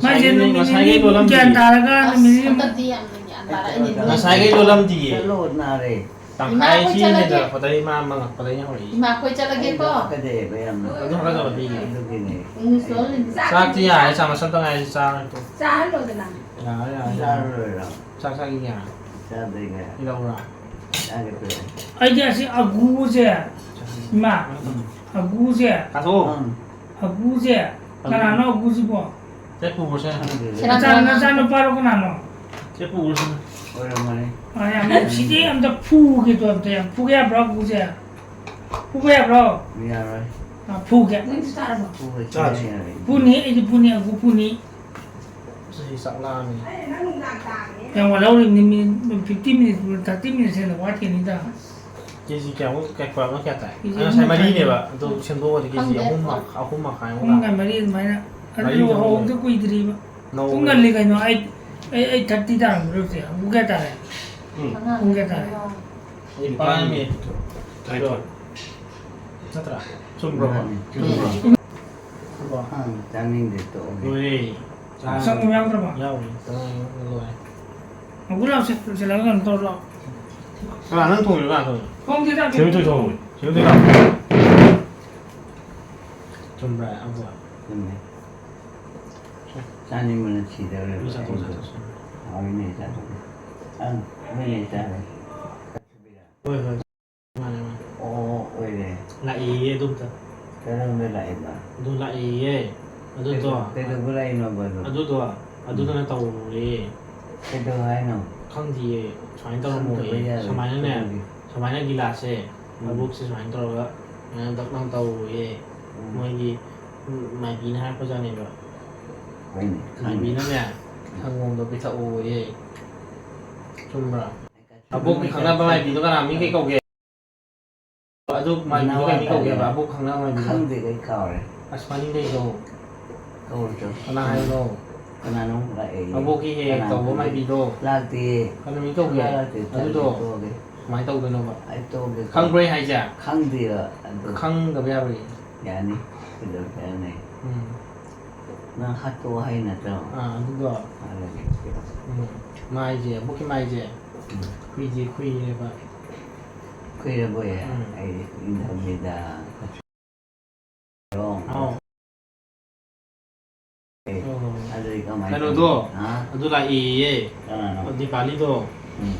ꯃꯥꯁꯦ ꯉꯁꯥꯏꯒꯤ, ꯅꯨꯃꯤꯠ ꯉꯁꯥꯏꯒꯤ ꯅꯤꯅꯤ ꯂꯣꯜꯂꯝꯗꯦ꯫ ꯒ꯭ꯌꯥꯟ ꯇꯥꯔꯒ ꯑꯁ, ꯅꯨꯃꯤꯠ ꯅꯤꯅꯤ ꯍꯟꯗꯛꯇꯤ ꯌꯥꯝꯅ ꯒ꯭ꯌꯥꯟ ꯇꯥꯔꯛꯏꯅꯦ꯫ ꯉꯁꯥꯏꯒꯩ ꯂꯣꯜꯂꯝꯗꯤꯌꯦ꯫ ꯆꯠꯂꯣ, ꯅꯥꯔꯦ꯫ ꯇꯪꯈꯥꯏ ꯏꯃꯥ, ꯑꯩꯈꯣꯏ ꯁꯤ ꯆꯠꯂꯒꯦ꯫ ꯍꯦꯟꯖꯜꯂꯛꯄꯗꯒꯤ ꯃꯥ ꯃꯪꯉꯛꯄꯗꯒꯤ ꯍꯧꯔꯛꯏ꯫ ꯏꯃꯥ, ꯑꯩꯈꯣꯏ ꯆꯠꯂꯒꯦꯀꯣ꯫ ꯑꯩ ꯍꯥꯀꯠꯖꯩꯕ ꯌꯥꯝꯅ꯫ ꯑꯗꯨ ꯍꯥꯀꯠꯖꯕ ꯄꯤꯒꯦ꯫ ꯑꯗꯨꯒꯤꯅꯦ꯫ ꯏꯪꯂꯤꯁ ꯂꯣꯜꯂꯤꯅꯤ꯫ ꯆꯥꯛꯇꯤ ꯌꯥꯔꯦ, ꯆꯥꯃꯁ ꯑꯝꯇ ꯉꯥꯏꯔꯦ, ꯆꯥꯔꯣꯏ꯫ ꯆꯥꯍꯜꯂꯣꯗꯅ꯫ ꯌꯥꯔꯦ, ꯌꯥꯔꯦ, ꯌꯥꯔꯦ꯫ ꯆꯥꯔꯔꯣꯏꯔꯣ? ꯆꯥꯛ ꯆꯥꯈꯤꯒꯦ꯫ ꯆꯥꯗ꯭ꯔꯤꯉꯩ꯫ ꯀꯩꯗꯧꯕ꯭ꯔꯥ? ꯆꯥꯒꯦ ꯇꯧꯔꯦ꯫ ꯑꯩꯗꯤ ꯑꯁꯤ ꯑꯒꯨꯁꯦ, ꯏꯃꯥ, ꯎꯝ꯫ ꯑꯒꯨꯁꯦ, ꯆꯥꯊꯣꯛꯑꯣ꯫ ꯎꯝ꯫ ꯑꯒꯨꯁꯦ, ꯀꯅꯥꯅꯣ ꯑꯒꯨꯁꯤꯕꯣ? ꯆꯦ ꯄꯨꯈ꯭ꯔꯁꯦ꯫ ꯈꯪꯗꯦ꯫ ꯅꯆꯥ-, ꯅꯆꯥꯅꯨꯄꯥꯔꯣ ꯀꯅꯥꯅꯣ? ꯆꯦ ꯄꯨꯈ꯭ꯔꯁꯦ꯫ ꯑꯣꯏꯔꯝꯃꯅꯤ꯫ ꯑ, ꯌꯥꯝ ꯅꯨꯡꯁꯤꯗꯦ, ꯑꯝꯇ ꯐꯨꯒꯦ ꯇꯣ, ꯑꯝꯇ ꯌꯥꯝ ꯐꯨꯒꯦ ꯌꯥꯕ꯭ꯔꯣ ꯑꯒꯨꯁꯦ? ꯐꯨꯕ ꯌꯥꯕ꯭ꯔꯣ? ꯌꯥꯔꯣꯏ꯫ ꯑ, ꯐꯨꯒꯦ꯫ ꯅꯪꯁꯨ ꯆꯥꯔꯕꯣ? ꯐꯨꯕ ꯆꯥꯔꯦ꯫ ꯐꯨꯅꯤ, ꯑꯩꯗꯤ ꯐꯨꯅꯤ, ꯑꯒꯨ ꯐꯨꯅꯤ꯫ ꯑꯁ, ꯑꯩ ꯆꯥꯛ ꯂꯥꯝꯃꯦ꯫ ꯌꯥꯝ ꯋꯥꯠꯍꯧꯔꯤꯕꯅꯤ, minute fifty minutes, thirty minutes ꯍꯦꯟꯅ ꯋꯥꯠꯈꯤꯅꯤꯗ꯫ KG ꯀꯌꯥꯃꯨꯛ, ꯀꯌꯥ, ꯀꯌꯥꯃꯨꯛ ꯀꯌꯥ ꯇꯥꯏ? KG ꯑꯩ ꯉꯁꯥꯏ ꯑꯍꯨꯝ ꯃꯈꯥꯏ꯫ ꯃꯔꯤꯅꯦꯕ, ꯑꯗꯨ ꯁꯦꯝꯗꯣꯛꯑꯗꯤ KG ꯈꯪꯗꯦ꯫ ꯑꯍꯨꯝ ꯃꯈꯥꯏ, ꯑꯍꯨꯝ ꯃꯈꯥꯏꯃꯨꯛ ꯄꯨꯡ ꯇꯥꯏ꯫ ꯃꯔꯤ ꯑꯗꯨꯃꯥꯏꯅ꯫ ꯑꯗꯨ ꯃꯔꯤ ꯍꯧꯕꯗ ꯇꯧꯕ꯫ ꯀꯨꯏꯗ꯭ꯔꯤꯕ꯫ ꯅꯧꯕ꯫ ꯄꯨꯡ ꯉꯜꯂꯤ ꯀꯩꯅꯣ, ꯑꯩ ꯑꯩ ꯑꯩꯠ ꯊꯥꯔꯇꯤ ꯇꯥꯔꯝꯕ꯭ꯔꯣ ꯍꯧꯖꯤꯛ? ꯄꯨꯡ ꯀꯌꯥ ꯇꯥꯔꯦ? ꯎꯝ꯫ ꯄꯨꯡ ꯀꯌꯥ ꯇꯥꯔꯦ? ꯅꯤꯄꯥꯟ ꯃꯤꯅꯤꯠ ꯇꯔꯥꯅꯤꯊꯣꯏ꯫ ꯅꯠꯇ꯭ꯔꯥ? ꯆꯨꯝꯕ꯭ꯔꯣ? ꯃꯥꯅꯤ꯫ ꯆꯨꯝꯕ꯭ꯔꯣ? ꯆꯨꯝꯕ꯭ꯔꯣ? ꯑꯪ, ꯆꯥꯅꯤꯡꯗꯦ, ꯇꯣꯛꯑꯒꯦ꯫ ꯂꯣꯏꯔꯦ꯫ ꯆꯥ-, ꯁꯪꯒꯣꯝ ꯌꯥꯎꯗ꯭ꯔꯕ? ꯌꯥꯎꯔꯤ꯫ ꯆꯥ-, ꯂꯣꯏꯔꯦ꯫ ꯑꯪꯒꯨꯔ ꯂꯥꯎꯁꯦ, ꯂꯣꯏꯁꯤꯜꯂꯒ ꯀꯩꯅꯣ ꯇꯧꯔꯣ ꯂꯥꯎ꯫ ꯀꯅꯥ, ꯅꯪ ꯊꯣꯡꯉꯤꯔꯣ, ꯀꯅꯥ ꯊꯣꯡꯉꯤꯅꯣ? ꯊꯣꯡꯗꯦꯗ꯫ ꯁꯦꯝꯕꯤꯊꯣꯏ ꯊꯣꯡꯉꯤ꯫ ꯁꯦꯝꯕꯤꯊꯣꯏ ꯂꯥꯎ꯫ ꯆꯨꯝꯕ꯭ꯔꯥ, ꯑꯕꯣ? ꯆꯨꯝꯃꯦ꯫ ꯆꯥꯅꯤꯡꯕꯅ ꯁꯤꯗꯧꯔꯦ꯫ ꯆꯥꯊꯣꯛ, ꯆꯥꯊꯣꯛ, ꯆꯥꯊꯣꯛ꯫ ꯍꯥꯎꯏꯅꯦ, ꯆꯥꯊꯣꯛ꯫ ꯑꯪ, ꯍꯣꯏꯅꯦ, ꯆꯥꯔꯦ꯫ ꯍꯣꯏ, ꯍꯣꯏ꯫ ꯃꯥꯅꯦ, ꯃꯥꯅꯦ꯫ ꯑꯣ, ꯑꯣꯏꯔꯦ꯫ ꯂꯥꯛꯏꯌꯦ ꯑꯗꯨꯝꯇ꯫ ꯀꯔꯝꯕ ꯂꯥꯛꯏꯕ? ꯑꯗꯨ ꯂꯥꯛꯏꯌꯦ꯫ ꯑꯗꯨꯗꯣ꯫ ꯀꯩꯗꯧ-, ꯀꯩꯗꯧꯕ ꯂꯥꯛꯏꯅꯣꯕ ꯑꯗꯨ? ꯑꯗꯨꯗꯣ, ꯑꯗꯨꯗꯨꯅ ꯎꯝ꯫ ꯇꯧꯔꯦ꯫ ꯀꯩꯗꯧ ꯍꯥꯏꯅꯣ? ꯈꯪꯗꯤꯌꯦ꯫ ꯁꯨꯃꯥꯏꯅ ꯇꯧꯔꯝꯃꯣꯏꯌꯦ꯫ ꯈꯪꯗꯕ ꯌꯥꯔꯣꯏ꯫ ꯁꯨꯃꯥꯏꯅꯅꯦ, ꯀꯩꯗꯧꯒꯦ? ꯁꯨꯃꯥꯏꯅ ꯒꯤꯂꯥꯁꯁꯦ, ꯎꯝ꯫ ꯃꯕꯨꯛꯁꯦ ꯁꯨꯃꯥꯏꯅ ꯇꯧꯔꯒ, ꯁꯨꯃꯥꯏꯅ ꯗꯛ ꯂꯥꯎ ꯇꯧꯋꯦꯌꯦ꯫ ꯎꯝ꯫ ꯃꯣꯏꯒꯤ, ꯎꯝ, ꯃꯥꯏꯕꯤꯅ ꯍꯥꯏꯔꯛꯄꯖꯥꯠꯅꯦꯕ꯫ ꯍꯣꯏꯅꯦ, ꯈꯪꯉꯦ꯫ ꯃꯥꯏꯕꯤꯅꯅꯦ, ꯎꯝ꯫ ꯁꯪꯒꯣꯝꯗꯣ ꯄꯤꯊꯛꯑꯣꯌꯦ꯫ ꯆꯨꯝꯕ꯭ꯔꯥ? ꯑꯕꯣꯛꯀꯤ ꯈꯪꯅꯕ ꯃꯥꯏꯕꯤꯗꯣ ꯀꯅꯥ, ꯃꯤ ꯀꯩ ꯀꯧꯒꯦ? ꯑꯗꯨ ꯃꯥꯏꯕꯤꯗꯣ ꯀꯩ ꯃꯤ ꯀꯧꯒꯦꯕ? ꯑꯕꯣꯛ ꯈꯪꯅꯕ ꯃꯥꯏꯕꯤꯗꯣ? ꯈꯪꯗꯦ, ꯑꯩ ꯀꯥꯎꯔꯦ꯫ ꯑꯁ, ꯃꯅꯤꯡꯗꯩꯗꯣ꯫ ꯀꯧꯔꯨꯆꯣ꯫ ꯀꯅꯥ ꯍꯥꯏꯕꯅꯣ? ꯀꯅꯥꯅꯣ ꯂꯥꯛꯑꯦ? ꯑꯕꯣꯛꯀꯤ ꯍꯦꯛ ꯍꯦꯛ ꯀꯅꯥ ꯇꯧꯕ ꯈꯪꯒꯦ? ꯃꯥꯏꯕꯤꯗꯣ꯫ ꯂꯥꯛꯇꯦ꯫ ꯀꯩꯅꯣ ꯃꯤ ꯀꯧꯒꯦ? ꯁꯨꯡꯂꯥꯛ ꯂꯥꯛꯇꯦ, ꯇꯜꯂꯦ, ꯑꯗꯨꯗꯣ꯫ ꯇꯣꯛꯑꯒꯦ꯫ ꯀꯃꯥꯏꯅ ꯇꯧꯗꯣꯏꯅꯣꯕ? ꯑꯩ ꯇꯣꯛꯑꯒꯦ꯫ ꯈꯪꯕ꯭ꯔꯣ ꯑꯩ ꯍꯥꯏꯁꯦ? ꯈꯪꯗꯦꯕ ꯑꯗꯨ꯫ ꯈꯪꯗꯕ ꯌꯥꯔꯣꯏꯌꯦ꯫ ꯌꯥꯅꯤ꯫ ꯀꯩꯗꯧꯔꯒꯦ ꯍꯥꯏꯅꯦ? ꯎꯝ꯫ ꯅꯪ ꯍꯥꯠꯇꯣꯛꯑꯣ ꯍꯥꯏ ꯅꯠꯇ꯭ꯔꯣ? ꯑꯥ, ꯑꯗꯨꯗꯣ꯫ ꯍꯥꯠꯂꯒꯦ꯫ ꯎꯝ꯫ ꯃꯥꯏꯁꯦ, ꯑꯕꯣꯛꯀꯤ ꯃꯥꯏꯁꯦ꯫ ꯎꯝ꯫ ꯈꯨꯏꯗꯤ ꯈꯨꯏꯔꯦꯕ꯫ ꯈꯨꯏꯔꯕꯣꯏ? ꯎꯝ꯫ ꯑꯩꯗꯤ ꯈꯨꯏꯗꯕꯅꯤꯗ꯫ ꯑꯥꯎ꯫ ꯑꯦ, ꯑꯣ꯫ ꯑꯗꯨꯗꯤ ꯀꯃꯥꯏꯅ ꯀꯩꯅꯣꯗꯣ, ꯇꯧꯅꯤ? ꯍꯥ? ꯑꯗꯨ ꯂꯥꯛꯑꯦꯌꯦ꯫ ꯀꯅꯥꯅꯣ? ꯗꯤꯄꯥꯂꯤꯗꯣ꯫ ꯎꯝ꯫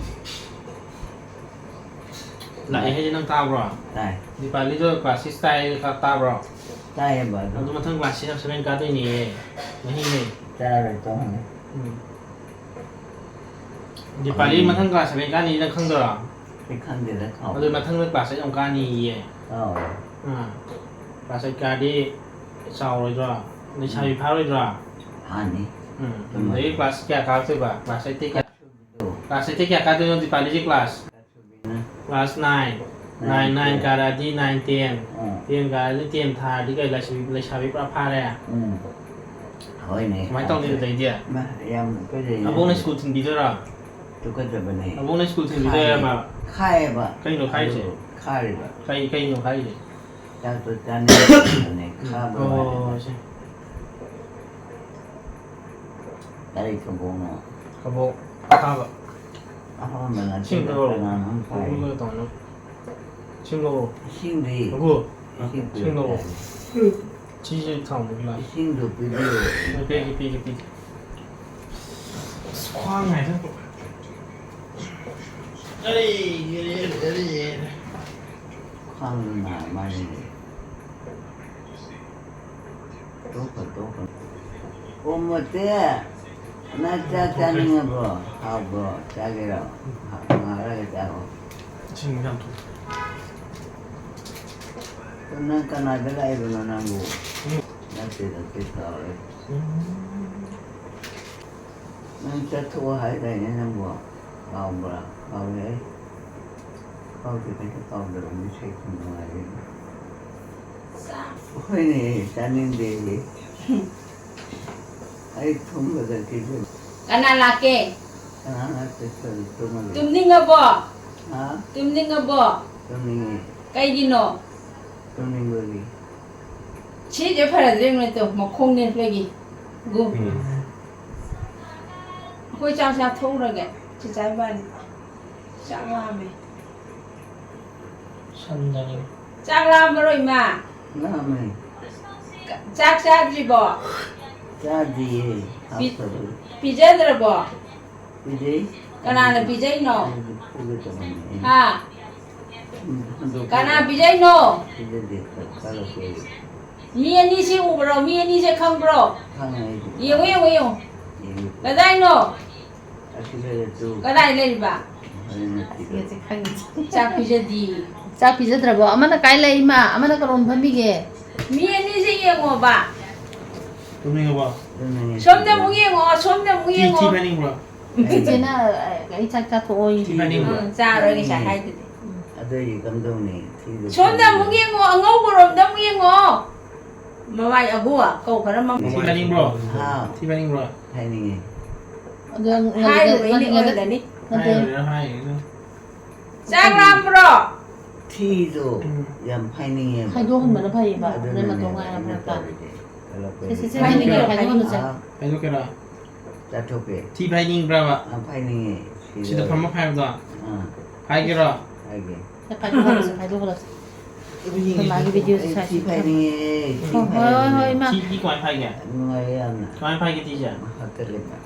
ꯂꯥꯛꯑꯦ ꯍꯥꯏꯁꯦ ꯅꯪ ꯇꯥꯕ꯭ꯔꯣ? ꯇꯥꯏ꯫ ꯗꯤꯄꯥꯂꯤꯗꯣ class six ꯇꯥꯏ ꯇꯥꯕ꯭ꯔꯣ? ꯇꯥꯏꯌꯦꯕ ꯑꯗꯨ꯫ ꯑꯗꯨ ꯃꯊꯪ class six seven ꯀꯥꯗꯣꯏꯅꯦꯌꯦ꯫ ꯃꯍꯤꯅꯦ꯫ ꯇꯥꯔꯣꯏ, ꯇꯣꯛꯑꯅꯤ꯫ ꯎꯝ꯫ ꯗꯤꯄꯥꯂꯤ ꯍꯣꯏꯅꯦ꯫ ꯃꯊꯪ class seven ꯀꯥꯅꯤ ꯅꯪ ꯈꯪꯗ꯭ꯔꯣ? ꯑꯩ ꯈꯪꯗꯦꯗ, ꯀꯥꯎꯔꯦ꯫ ꯑꯗꯨ ꯃꯊꯪꯗ class eight ꯑꯃꯨꯛ ꯀꯥꯅꯤꯌꯦ꯫ ꯀꯥꯎꯔꯦ꯫ ꯑꯥ꯫ Class eight ꯀꯥꯔꯗꯤ ꯆꯥꯎꯔꯣꯏꯗ꯭ꯔꯣ? ꯂꯩꯁꯥꯕꯤ ꯎꯝ꯫ ꯐꯥꯔꯣꯏꯗ꯭ꯔꯣ? ꯐꯥꯅꯤ꯫ ꯎꯝ꯫ ꯆꯨꯝꯃꯦ꯫ ꯑꯗꯒꯤ class ꯀꯌꯥ ꯀꯥꯔꯛꯇꯣꯏꯕ? Class eight ꯇꯩ ꯀꯌꯥ? Class eight ꯇꯩ ꯀꯌꯥ ꯀꯥꯗꯣꯏꯅꯣ ꯗꯤꯄꯥꯂꯤꯁꯦ class? ꯎꯝ꯫ Class nine꯫ Nine, nine, nine, ten꯫ Nine ꯀꯥꯔꯛꯑꯗꯤ nine, ten꯫ ꯎꯝ꯫ Ten ꯀꯥꯔꯛꯑꯗꯤ ten ꯊꯥꯔꯗꯤ ꯀꯩ ꯂꯩꯁꯥꯕꯤ, ꯂꯩꯁꯥꯕꯤ ꯄꯨꯔꯥ ꯐꯥꯔꯦ? ꯎꯝ꯫ ꯍꯣꯏꯅꯦ꯫ ꯀꯃꯥꯏꯅ ꯇꯧꯅꯤ ꯑꯗꯩꯗꯤ? ꯃꯥ, ꯌꯥꯝ ꯑꯩꯈꯣꯏꯗ ꯑꯕꯣꯛꯅ ꯁ꯭ꯀꯨꯜ ꯊꯤꯟꯕꯤꯗꯣꯏꯔꯥ? ꯇꯨꯀꯠꯆꯕꯅꯦ꯫ ꯑꯕꯣꯛꯅ ꯁ꯭ꯀꯨꯜ ꯊꯤꯟꯕꯤꯗꯣꯏꯔꯥ ꯃꯥ? ꯈꯥꯏꯌꯦꯕ꯫ ꯀꯩꯅꯣ ꯈꯥꯏꯁꯦ? ꯑꯗꯨ ꯈꯥꯔꯤꯕ꯫ ꯀꯩ ꯀꯩꯅꯣ ꯈꯥꯏꯁꯦ? ꯆꯥꯛꯇꯣ ꯆꯥꯅꯤꯡꯗꯕꯅꯦ ꯈꯥꯕ ꯑꯣ ꯋꯥꯅꯦꯕ꯫ ꯁꯤ ꯀꯔꯤ ꯀꯕꯣꯛꯅꯣ? ꯀꯕꯣꯛ ꯑꯈꯥꯕ꯫ ꯑꯍꯥꯟꯕ ꯅꯠꯇꯦꯗ ꯁꯤꯡꯗꯣ ꯀꯅꯥꯅꯣꯝ ꯈꯥꯏ꯫ ꯀꯕꯣꯛ ꯇꯧꯅꯣ꯫ ꯁꯤꯡꯗꯣ꯫ ꯏꯁꯤꯡꯗꯤ ꯑꯒꯨ꯫ ꯏꯁꯤꯡ ꯁꯤꯡꯗꯣ꯫ ꯄꯤꯔꯛꯇꯦ꯫ ꯁꯤꯁꯦ ꯊꯥꯎ ꯃꯨꯛꯂꯥ꯫ ꯏꯁꯤꯡꯗꯣ ꯄꯤꯕꯤꯌꯨ꯫ ꯄꯤꯒꯦ ꯄꯤꯒꯦ ꯄꯤꯒꯦ꯫ ꯑꯁ, ꯈ꯭ꯋꯥꯡ ꯍꯥꯏꯗ꯫ ꯑꯩ ꯈ꯭ꯋꯥꯡꯗꯣ ꯅꯥ ꯃꯥꯜꯂꯦꯅꯦ꯫ ꯇꯣꯛꯈ꯭ꯔꯣ, ꯇꯣꯛꯈ꯭ꯔꯣ꯫ ꯑꯣ, ꯃꯣꯇꯦ, ꯅꯪ ꯆꯥꯛ ꯆꯥꯅꯤꯡꯉꯕ꯭ꯔꯣ? ꯍꯥꯎꯕ꯭ꯔꯣ? ꯆꯥꯒꯦꯔꯣ? ꯉꯥꯏꯍꯥꯛ ꯂꯩꯔꯒ ꯆꯥꯔꯣ꯫ ꯏꯁꯤꯡ ꯌꯥꯝ ꯊꯛꯑꯣ꯫ ꯑꯗꯣ ꯅꯪ ꯀꯅꯥꯗ ꯂꯥꯛꯏꯕꯅꯣ ꯅꯪꯕꯨ? ꯅꯠꯇꯦ, ꯅꯠꯇꯦ, ꯀꯥꯎꯔꯦ꯫ ꯅꯪ ꯆꯠꯊꯣꯛꯑꯣ ꯍꯥꯏꯗꯥꯏꯅꯦ ꯅꯪꯕꯨ? ꯀꯥꯎꯕ꯭ꯔꯥ? ꯀꯥꯎꯔꯦ ꯑꯩ꯫ ꯀꯥꯎꯗꯦ, ꯀꯩꯁꯨ ꯀꯥꯎꯗꯕꯅꯤ, ꯏꯁꯩ ꯁꯨꯝ ꯅꯨꯡꯉꯥꯏꯔꯦ꯫ ꯍꯣꯏꯅꯦ, ꯆꯥꯅꯤꯡꯗꯦ ꯑꯩ꯫ ꯑꯩ ꯊꯨꯝꯕꯗ ꯀꯤꯖꯩ꯫ ꯀꯅꯥ ꯂꯥꯛꯀꯦ? ꯀꯅꯥ ꯂꯥꯛꯇꯦ, ꯆꯠꯂꯨ, ꯇꯨꯝꯃꯒꯦ꯫ ꯇꯨꯝꯅꯤꯡꯉꯕꯣ? ꯍꯥ? ꯇꯨꯝꯅꯤꯡꯉꯕꯣ? ꯇꯨꯝꯅꯤꯡꯉꯦ꯫ ꯀꯩꯒꯤꯅꯣ? ꯇꯨꯝꯅꯤꯡꯕꯒꯤ꯫ ꯁꯤꯁꯦ ꯐꯔꯗ꯭ꯔꯦ ꯅꯠꯇꯣ ꯃꯈꯣꯡ ꯅꯦꯠꯄꯒꯤ꯫ ꯒꯨ꯫ ꯑꯩꯈꯣꯏ ꯆꯥꯛ ꯆꯥꯊꯣꯛꯎꯔꯒꯦ꯫ ꯆꯤꯆꯥ ꯏꯕꯥꯅꯤ꯫ ꯆꯥꯛ ꯂꯥꯝꯃꯦ꯫ ꯁꯟꯗꯅꯤ꯫ ꯆꯥꯛ ꯂꯥꯝꯃꯔꯣ ꯏꯃꯥ? ꯂꯥꯝꯃꯦ꯫ ꯆꯥꯛ ꯆꯥꯗ꯭ꯔꯤꯕꯣ? ꯆꯥꯗ꯭ꯔꯤꯌꯦ꯫ ꯄꯤ- ꯍꯥꯞꯇꯕ꯫ ꯄꯤꯖꯗ꯭ꯔꯕꯣ? ꯄꯤꯖꯩ꯫ ꯀꯅꯥꯅ ꯄꯤꯖꯩꯅꯣ? ꯑꯩꯗꯤ ꯐꯨꯒꯦ ꯇꯧꯕꯅꯦ꯫ ꯍꯥ? ꯍꯨꯟꯗꯣꯛ-, ꯀꯅꯥ ꯄꯤꯖꯩꯅꯣ? ꯄꯤꯖꯗꯦ꯫ ꯈꯔ ꯈꯔ ꯂꯧꯊꯣꯛꯑꯦ꯫ ꯃꯤ ꯑꯅꯤꯁꯦ ꯎꯕ꯭ꯔꯣ? ꯃꯤ ꯑꯅꯤꯁꯦ ꯈꯪꯕ꯭ꯔꯣ? ꯈꯪꯉꯦ ꯑꯩꯗꯤ꯫ ꯌꯦꯡꯉꯨ, ꯌꯦꯡꯉꯨ, ꯌꯦꯡꯉꯨ꯫ ꯌꯦꯡꯉꯨ꯫ ꯀꯗꯥꯏꯅꯣ? ꯑꯁꯤ ꯂꯩꯔꯦ ꯇꯨ꯫ ꯀꯗꯥꯏ ꯂꯩꯔꯤꯕ? ꯍꯣꯔꯦꯟ ꯅꯨꯡꯊꯤꯜꯗ꯫ ꯆꯥꯛ ꯄꯤꯖꯗꯤ꯫ ꯆꯥꯛ ꯄꯤꯖꯗ꯭ꯔꯕꯣ? ꯑꯃꯅ ꯀꯥꯏ ꯂꯩ ꯏꯃꯥ? ꯑꯃꯅ ꯀꯔꯣꯝ ꯐꯝꯃꯤꯒꯦ? ꯃꯤ ꯑꯅꯤꯁꯦ ꯌꯦꯡꯉꯣꯕ꯫ ꯇꯨꯝꯅꯤꯡꯉꯕꯣ? ꯑꯗꯨꯅꯦ꯫ ꯁꯣꯝꯗ ꯑꯃꯨꯛ ꯌꯦꯡꯉꯣ, ꯁꯣꯝꯗ ꯑꯃꯨꯛ ꯊꯤ ꯊꯤ ꯌꯦꯡꯉꯣ꯫ ꯐꯥꯏꯅꯤꯡꯕ꯭ꯔꯣ? ꯏꯆꯦꯅ, "ꯑꯩ ꯆꯥꯛ ꯆꯥꯊꯣꯛꯑꯣ" ꯊꯤ ꯐꯥꯏꯅꯤꯡꯕ꯭ꯔꯣ? ꯎꯝ, ꯆꯥꯔꯣꯏ ꯉꯁꯥꯏ ꯍꯥꯏꯗꯨꯗꯤ꯫ ꯑꯗꯨ ꯑꯩꯗꯤ ꯀꯝꯗꯧꯅꯤ? ꯊꯤꯗꯣ ꯁꯣꯝꯗ ꯑꯃꯨꯛ ꯌꯦꯡꯉꯣ, ꯑꯉꯧꯕꯔꯣꯝꯗ ꯑꯃꯨꯛ ꯌꯦꯡꯉꯣ꯫ ꯄꯥꯏ ꯑꯕꯨ ꯀꯧ ꯈꯔ ꯃꯝ-꯫ ꯊꯤ ꯐꯥꯏꯅꯤꯡꯕ꯭ꯔꯣ? ꯍꯥꯎ꯫ ꯊꯤ ꯐꯥꯏꯅꯤꯡꯕ꯭ꯔꯣ? ꯐꯥꯏꯅꯤꯡꯉꯦ꯫ ꯑꯗꯣ ꯉꯜꯂꯤꯉꯩ-, ꯍꯥꯏꯔꯨꯕꯩꯅꯦ ꯉꯜꯂꯤꯉꯩꯗ ꯑꯣꯏꯔꯝꯒꯅꯤ꯫ ꯅꯠꯇꯦ꯫ ꯍꯥꯏꯔꯨꯔꯦ, ꯍꯥꯏꯔꯨꯔꯦ꯫ ꯆꯥꯛ ꯂꯥꯝꯕ꯭ꯔꯣ? ꯊꯤꯗꯣ ꯎꯝ꯫ ꯌꯥꯝ ꯐꯥꯏꯅꯤꯡꯉꯦꯕ꯫ ꯈꯥꯏꯗꯣꯛꯍꯟꯕꯅ ꯐꯩꯌꯦꯕ, ꯑꯗꯨꯅꯅꯦ ꯍꯣꯔꯦꯟ ꯃꯇꯣꯡ ꯉꯥꯏꯔ ꯑꯩꯅ ꯐꯔꯛ ꯇꯥꯅꯤ꯫ ꯇꯧꯔꯤꯁꯦ꯫ ꯁꯦ, ꯁꯦ, ꯁꯦ, ꯐꯥꯏꯅꯤꯡꯉꯦ, ꯐꯥꯏꯅꯤꯡꯉꯦ, ꯐꯥꯏꯅꯤꯡꯉꯦ꯫ ꯐꯥꯏꯗꯣꯛꯍꯜꯂꯁꯦ꯫ ꯑꯥ꯫ ꯐꯥꯏꯗꯣꯛꯀꯦꯔꯥ? ꯆꯥꯊꯣꯛꯀꯦ꯫ ꯊꯤ ꯐꯥꯏꯅꯤꯡꯕ꯭ꯔꯕ? ꯑꯥ, ꯐꯥꯏꯅꯤꯡꯉꯦ꯫ ꯁꯤꯗ ꯁꯤꯗ ꯐꯝꯃ ꯐꯥꯏꯕꯗꯣ? ꯑꯥ꯫ ꯐꯥꯏꯒꯦꯔꯣ? ꯐꯥꯏꯒꯦ꯫ ꯁꯦ, ꯐꯥꯏꯗꯣꯛꯍꯜꯂꯁꯦ, ꯐꯥꯏꯗꯣꯛꯍꯜꯂꯁꯦ꯫ ꯑꯩꯈꯣꯏ ꯃꯥꯒꯤ ꯚꯤꯗꯤꯑꯣꯁꯦ ꯑꯩ ꯊꯤ ꯁꯥꯁꯤ꯫ ꯐꯥꯏꯅꯤꯡꯉꯦ, ꯊꯤ ꯍꯣꯏ, ꯍꯣꯏ, ꯍꯣꯏ, ꯐꯥꯏꯅꯤꯡꯉꯦ꯫ ꯏꯃꯥ꯫ ꯊꯤꯗꯤ ꯀꯃꯥꯏꯅ ꯐꯥꯏꯒꯦ? ꯅꯨꯡꯉꯥꯏꯌꯦ ꯌꯥꯝꯅ꯫ ꯀꯃꯥꯏꯅ ꯐꯥꯏꯒꯦ ꯊꯤꯁꯦ? ꯍꯥꯀꯠꯂꯦꯕ꯫